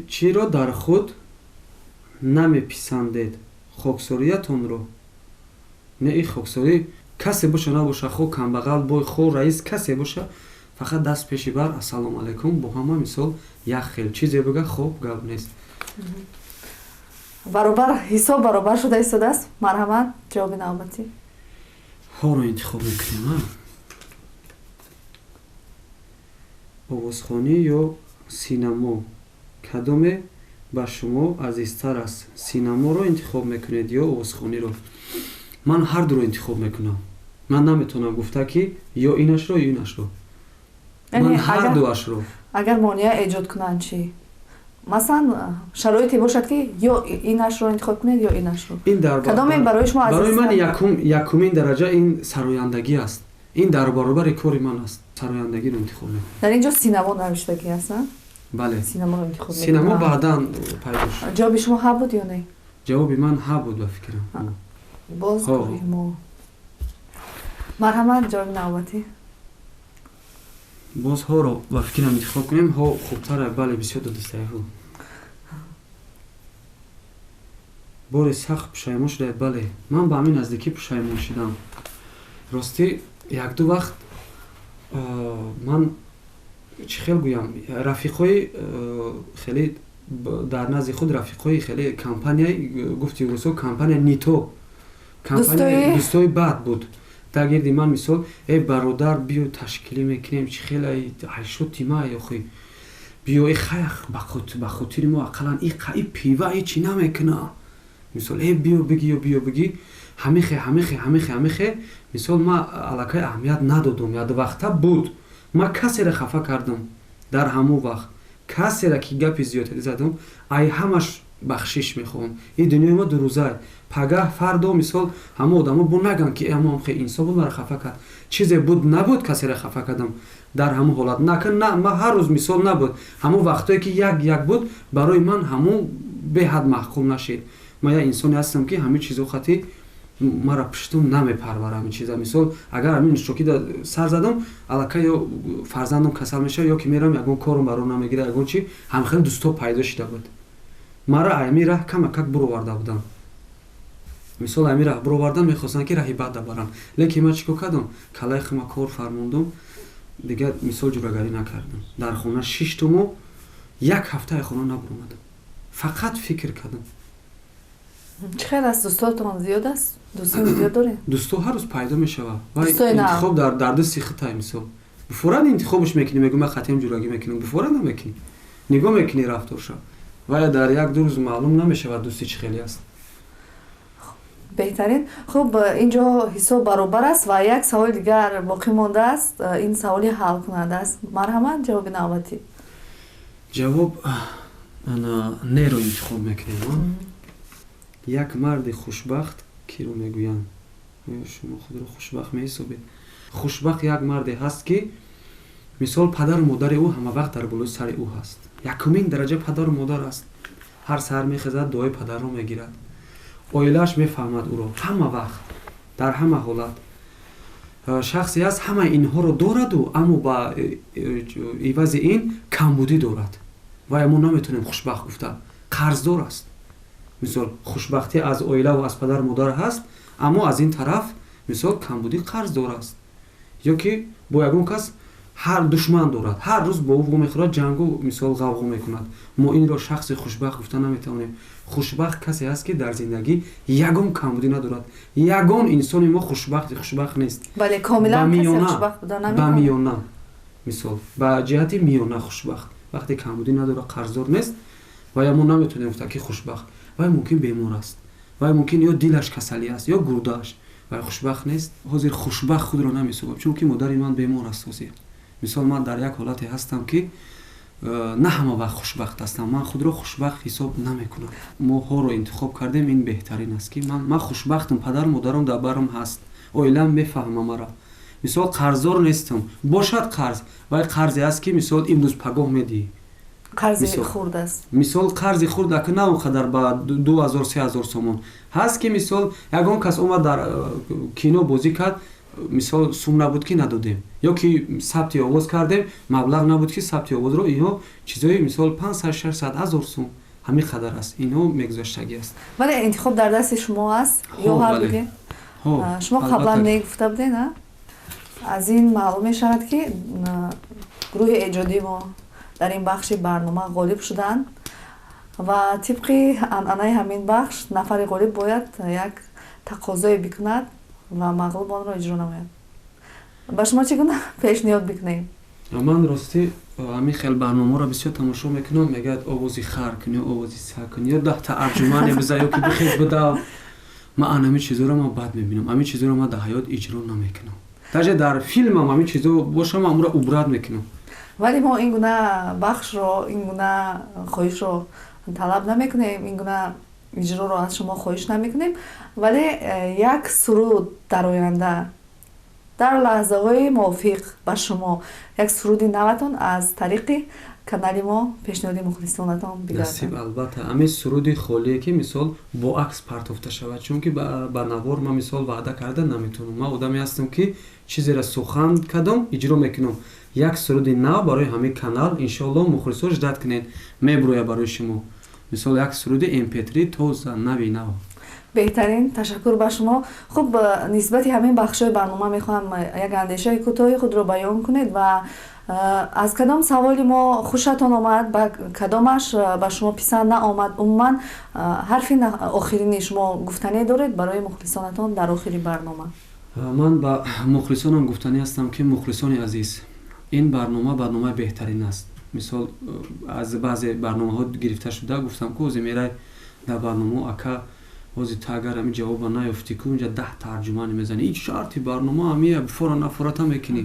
Чиро дар худ намеписандед? Хоксориятонро? Не, и хоксорӣ касе боша набоша, хо камбағал, бой, хо раис, касе боша, фақат даст пеши бар, ассалому алайкум, бо ҳама, мисол, як хел чизе бига, хоб, гап нест. Баробар ҳисоб баробар шуда истодааст. Марҳамат, ҷавоби навбатӣ. Ҳоро интихоб мекунем. Овозхонӣ ё синамо, кадоме ба шумо азизтар аст? Синаморо интихоб мекунед ё овозхониро? Ман ҳар дуро интихоб мекунам. Ман наметавонам гуфта, ки ё инашро, ё инашро. Ман ҳар дуашро. Агар монеа эҷод кунанд чӣ? Масалан, шароите бошад, ки ё инашро интихоб кунед, ё инашро, кадоме барои шумо? Барои ман якумин дараҷа ин сарояндагӣ аст. Ин дар баробари кори ман аст. Сарояндагиро интихоб мекунам. Дар ин ҷо синамо навиштагӣ аст? Бале. Синаморо интихоб. Синамо баъдан пайдо шуд. Ҷавоби шумо ҳа буд ё не? Ҷавоби ман ҳа буд, ба фикрам. Боз мо. Марҳамат, ҷавоби навбатӣ. Боз ҳоро, ба фикрам, интихоб кунем. Ҳо хубтара. Бале, бисёр додистаи ҳо. Боре сахт пушаймон шудаед? Бале, ман ба ҳамин наздикӣ пушаймон шудам. Ростӣ, якду вақт ман чӣ хел гӯям, рафиқҳои хеле дар назди худ, рафиқҳои хеле компания, гуфти рӯсо, компания нито, дӯстои бад буд дар гирди ман. Мисол, э бародар, биё, ташкилӣ мекунем, чӣ хел ҳайшоти ма, охи биё, э хаях, ба хотири мо ақаллан и пива и чӣ намекуна. Мисол, э биё биги ё биё биги, ҳамихе, ҳамихе, ҳамихе, ҳамихе. Мисол, ма аллакай аҳамият надодум. Як вақта буд, ма касеро хафа кардам. Дар ҳамон вақт касеро ки гапи зиёдатӣ задам, ай ҳамаш бахшиш мехоҳам. Ин дунёи мо дурӯзай, пагаҳ, фардо, мисол, ҳама одамо бо наган, ки ҳамон хе инсон буд, маро хафа кард. Чизе буд, набуд, касеро хафа кардам дар ҳамон ҳолат. Нака ма ҳар рӯз, мисол, набуд. Ҳамон вақтое ки як як буд, барои ман ҳамон беҳад маъқул нашид. Ман як инсоне ҳастам, ки ҳамин чизо хати мара пуштум намепарварам ин чиза. Мисол, агар ҳамин нӯшокида сар задам, аллакай ё фарзандам касал мешавад, ё ки мерам, ягон корум баро намегирад, ягон чи. Ҳамхел дӯсто пайдо шида буд, мара ами раҳ камакак буроварда будам. Мисол, ами раҳ буровардан мехостанд, ки раҳи бада баранд, лекин ман чӣ кор кардам? Калаи хума кор фармондум, дигар, мисол, ҷурагарӣ накардам. Дар хона шиштуму як ҳафтаи хона набуромадам, фақат фикр кардам. Чӣ хел аст, дӯстотон зиёд аст? Дӯстони зиёд доред? Дӯсто ҳар рӯз пайдо мешавад ва интихоб дар дасти хитай. Мисол, буфоран интихобш мекунӣ, мегӯ, ман хатиам ҷурагӣ мекунам. Буфора намекунӣ, нигоҳ мекунӣ рафторша, вая дар як ду рӯз маълум намешавад, дӯсти чӣ хеле аст. Беҳтарин. Хуб, ин ҷо ҳисоб баробар аст ва як саволи дигар боқӣ мондааст. Ин саволи ҳалкунанда аст. Марҳамат, ҷавоби навбатӣ. Ҷавоб неро интихоб мекунем. Як марди хушбахт киро мегӯянд? Шумо худро хушбахт меҳисобед? Хушбахт як марде ҳаст, ки, мисол, падару модари ӯ ҳама вақт дар болои сари ӯ ҳаст. Якумин дараҷа падару модар аст. Ҳар саҳар мехезад, дуои падарро мегирад, оилааш мефаҳмад ӯро ҳама вақт, дар ҳама ҳолат. Шахсе аст, ҳамаи инҳоро дораду, аммо ба ивази ин камбудӣ дорад. Вай мо наметавонем хушбахт гуфта, қарздор аст. Мисол, хушбахтӣ аз оилаву аз падару модар ҳаст, аммо аз ин тараф, мисол, камбудӣ, қарздор аст, ё ки бо ягон кас ҳар душман дорад, ҳар рӯз бо ӯ вомехӯрад, ҷангу, мисол, ғавғо мекунад. Мо инро шахси хушбахт гуфта наметавонем. Хушбахт касе аст, ки дар зиндагӣ ягон камбудӣ надорад. Ягон инсони мо хушбахти хушбахт нест. Ба миёна, мисол, ба ҷиҳати миёна хушбахт вақте камбудӣ надорад, қарздор нест. Вая мо наметавонем гуфта, ки хушбахт. Вай мумкин бемор аст, вай мумкин ё дилаш касалӣ аст, ё гурдааш. Вай хушбахт нест. Ҳозир хушбахт худро намесобам, чунки модари ман бемор аст. Ҳозир, мисол, ман дар як ҳолате ҳастам, ки на ҳама вақт хушбахт ҳастам. Ман худро хушбахт ҳисоб намекунам. Мо ҳоро интихоб кардем, ин беҳтарин аст, ки ман хушбахтам. Падару модарам дар барам ҳаст, оилам мефаҳма мара. Мисол, қарздор нестам. Бошад қарз, вай қарзе аст, ки, мисол, имрӯз пагоҳ медиҳӣ. Қарзи хурд аст. Мисол, қарзи хурд ака, на он қадар, ба 2000, 3000 сомон ҳаст, ки, мисол, ягон кас омад, дар кино бозӣ кард, мисол, сум набуд, ки надодем, ё ки сабти овоз кардем, маблағ набуд, ки сабти овозро. Инҳо чизои, мисол, 500, 600 ҳазор сум, ҳамин қадар аст, инҳо мегузаштагӣ аст. Вале интихоб дар дасти шумо аст ё ҳар дуге шумо қаблан мегуфта будед. Аз ин маълум мешавад, ки гурӯҳи эҷодии мо дар ин бахши барнома ғолиб шуданд. Ва тибқи анъанаи ҳамин бахш нафари ғолиб бояд як тақозое бикунад ва мағлуб онро иҷро намояд. Ба шумо чӣ гуна пешниҳод бикунем? Ман ростӣ ҳамин хел барномаро бисёр тамошо мекунам. Мегӯяд, овози хар кун ё овози саг кун ё 10-та арҷумане биза ё ки бихез, бидав. Ман ҳамин чизоро ман бад мебинам, ҳамин чизоро ман дар ҳаёт иҷро намекунам. Даже дар филмам ҳамин чизо бошам, ман амро убрать мекунам. Вале мо ин гуна бахшро, ин гуна хоҳишро талаб намекунем, ин гуна иҷроро аз шумо хоҳиш намекунем, вале як суруд дар оянда, дар лаҳзаҳои мувофиқ ба шумо як суруди наватон аз тариқи канали мо пешниҳоди мухлисонатон Насиб. бигардад. Албатта, ҳамин суруди холие, ки мисол бо акс партофта шавад, чунки ба навор ман мисол ваъда карда наметавонам. Ман одаме ҳастам, ки чизеро сухан кардам, иҷро мекунам. Як суруди нав барои ҳамин канал, иншоалло, мухлисо, ждать кунед, мебурояд барои шумо, мисол, як суруди mp3 тоза, нави нав. Беҳтарин, ташаккур ба шумо. Хуб, нисбати ҳамин бахшҳои барнома мехоҳам як андешаи кӯтоҳи худро баён кунед ва аз кадом саволи мо хушатон омад, ба кадомаш ба шумо писанд наомад, умуман ҳарфи охирини шумо гуфтане доред барои мухлисонатон дар охири барнома. Ман ба мухлисонам гуфтанӣ ҳастам, ки мухлисони азиз, ин барнома барномаи беҳтарин аст. Мисол, аз баъзе барномаҳо гирифта шуда гуфтам, ку ҳозир мерай дар барномаҳо, ака, ҳозир ту агар ҳамин ҷавоба наёфтӣ, ку инҷа 10 тарҷумани мезанӣ. Ин шарти барнома ҳамия, фора нафората мекунӣ.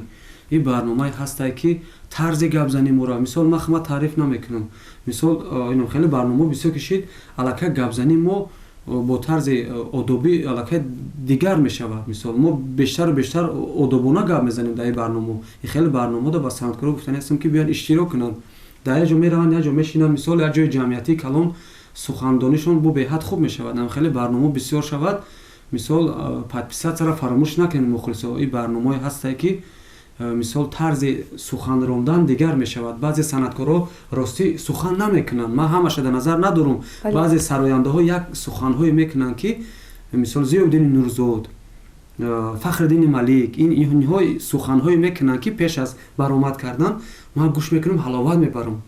Ин барномае ҳастае, ки тарзи гапзанӣ моро, мисол, ман хама таъриф намекунам. Мисол, ино хеле барномаҳо бисёр кишид, аллакай гапзанӣ мо бо тарзи одобӣ аллакай дигар мешавад. Мисол, мо бештару бештар одобона гап мезанем дар ин барномаҳо. Ин хеле барномаҳо ба санъаткоро гуфтанӣ ҳастам, ки биёянд, иштирок кунанд. Дар як ҷо мераванд, як ҷо мешинанд, мисол, як ҷои ҷамъиятии калон, сухандонишон бо беҳад хуб мешавад. Ам хеле барномаҳо бисёр шавад. Мисол, подписаться ра фаромӯш накунед, мухлисо. Ин барномаҳое ҳастае, ки мисол, тарзи сухан рондан дигар мешавад. Баъзе санъаткорҳо ростӣ сухан намекунанд, ман ҳамаша дар назар надорам. Баъзе сарояндаҳо як суханҳое мекунанд, ки мисол, Зиёддини Нурзод, Фахриддини Малик, инҳо суханҳое мекунанд, ки пеш аз баромад кардан ман гӯш мекунам, ҳаловат мебарам.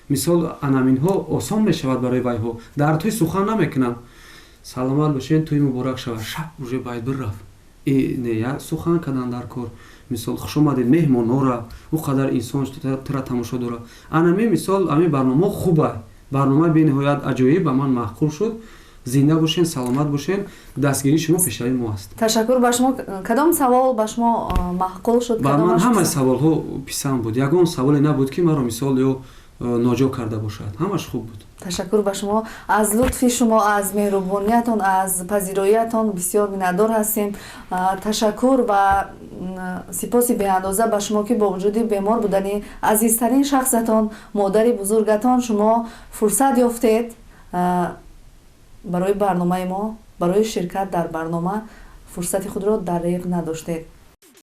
Мисол, анаминҳо осон мешавад барои вайҳо, дар тӯй сухан намекунам. Саломат бошен, тӯй муборак шавад, шаб уже байд бирафт. Не, я сухан кардан дар кор. Мисол, хуш омадед меҳмонҳора, ӯ қадар инсон тура тамошо дорад. Анами, мисол, ҳамин барномаҳо хуба, барномаи бениҳоят аҷоиб, ба ман маъқул шуд. Зинда бошен, саломат бошен, дастгирии шумо пешравии мо аст. Ташаккур ба шумо. Кадом савол ба шумо маъқул шуд? Ба ман ҳамаи саволҳо писанд буд, ягон саволе набуд, ки маро, мисол, ё ноҷо карда бошад, ҳамаш хуб буд. Ташаккур ба шумо. Аз лутфи шумо, аз меҳрубониятон, аз пазироиятон бисёр миннатдор ҳастем. Ташаккур ва сипоси беандоза ба шумо, ки бо вуҷуди бемор будани азизтарин шахсатон, модари бузургатон, шумо фурсат ёфтед барои барномаи мо, барои ширкат дар барнома фурсати худро дареғ надоштед.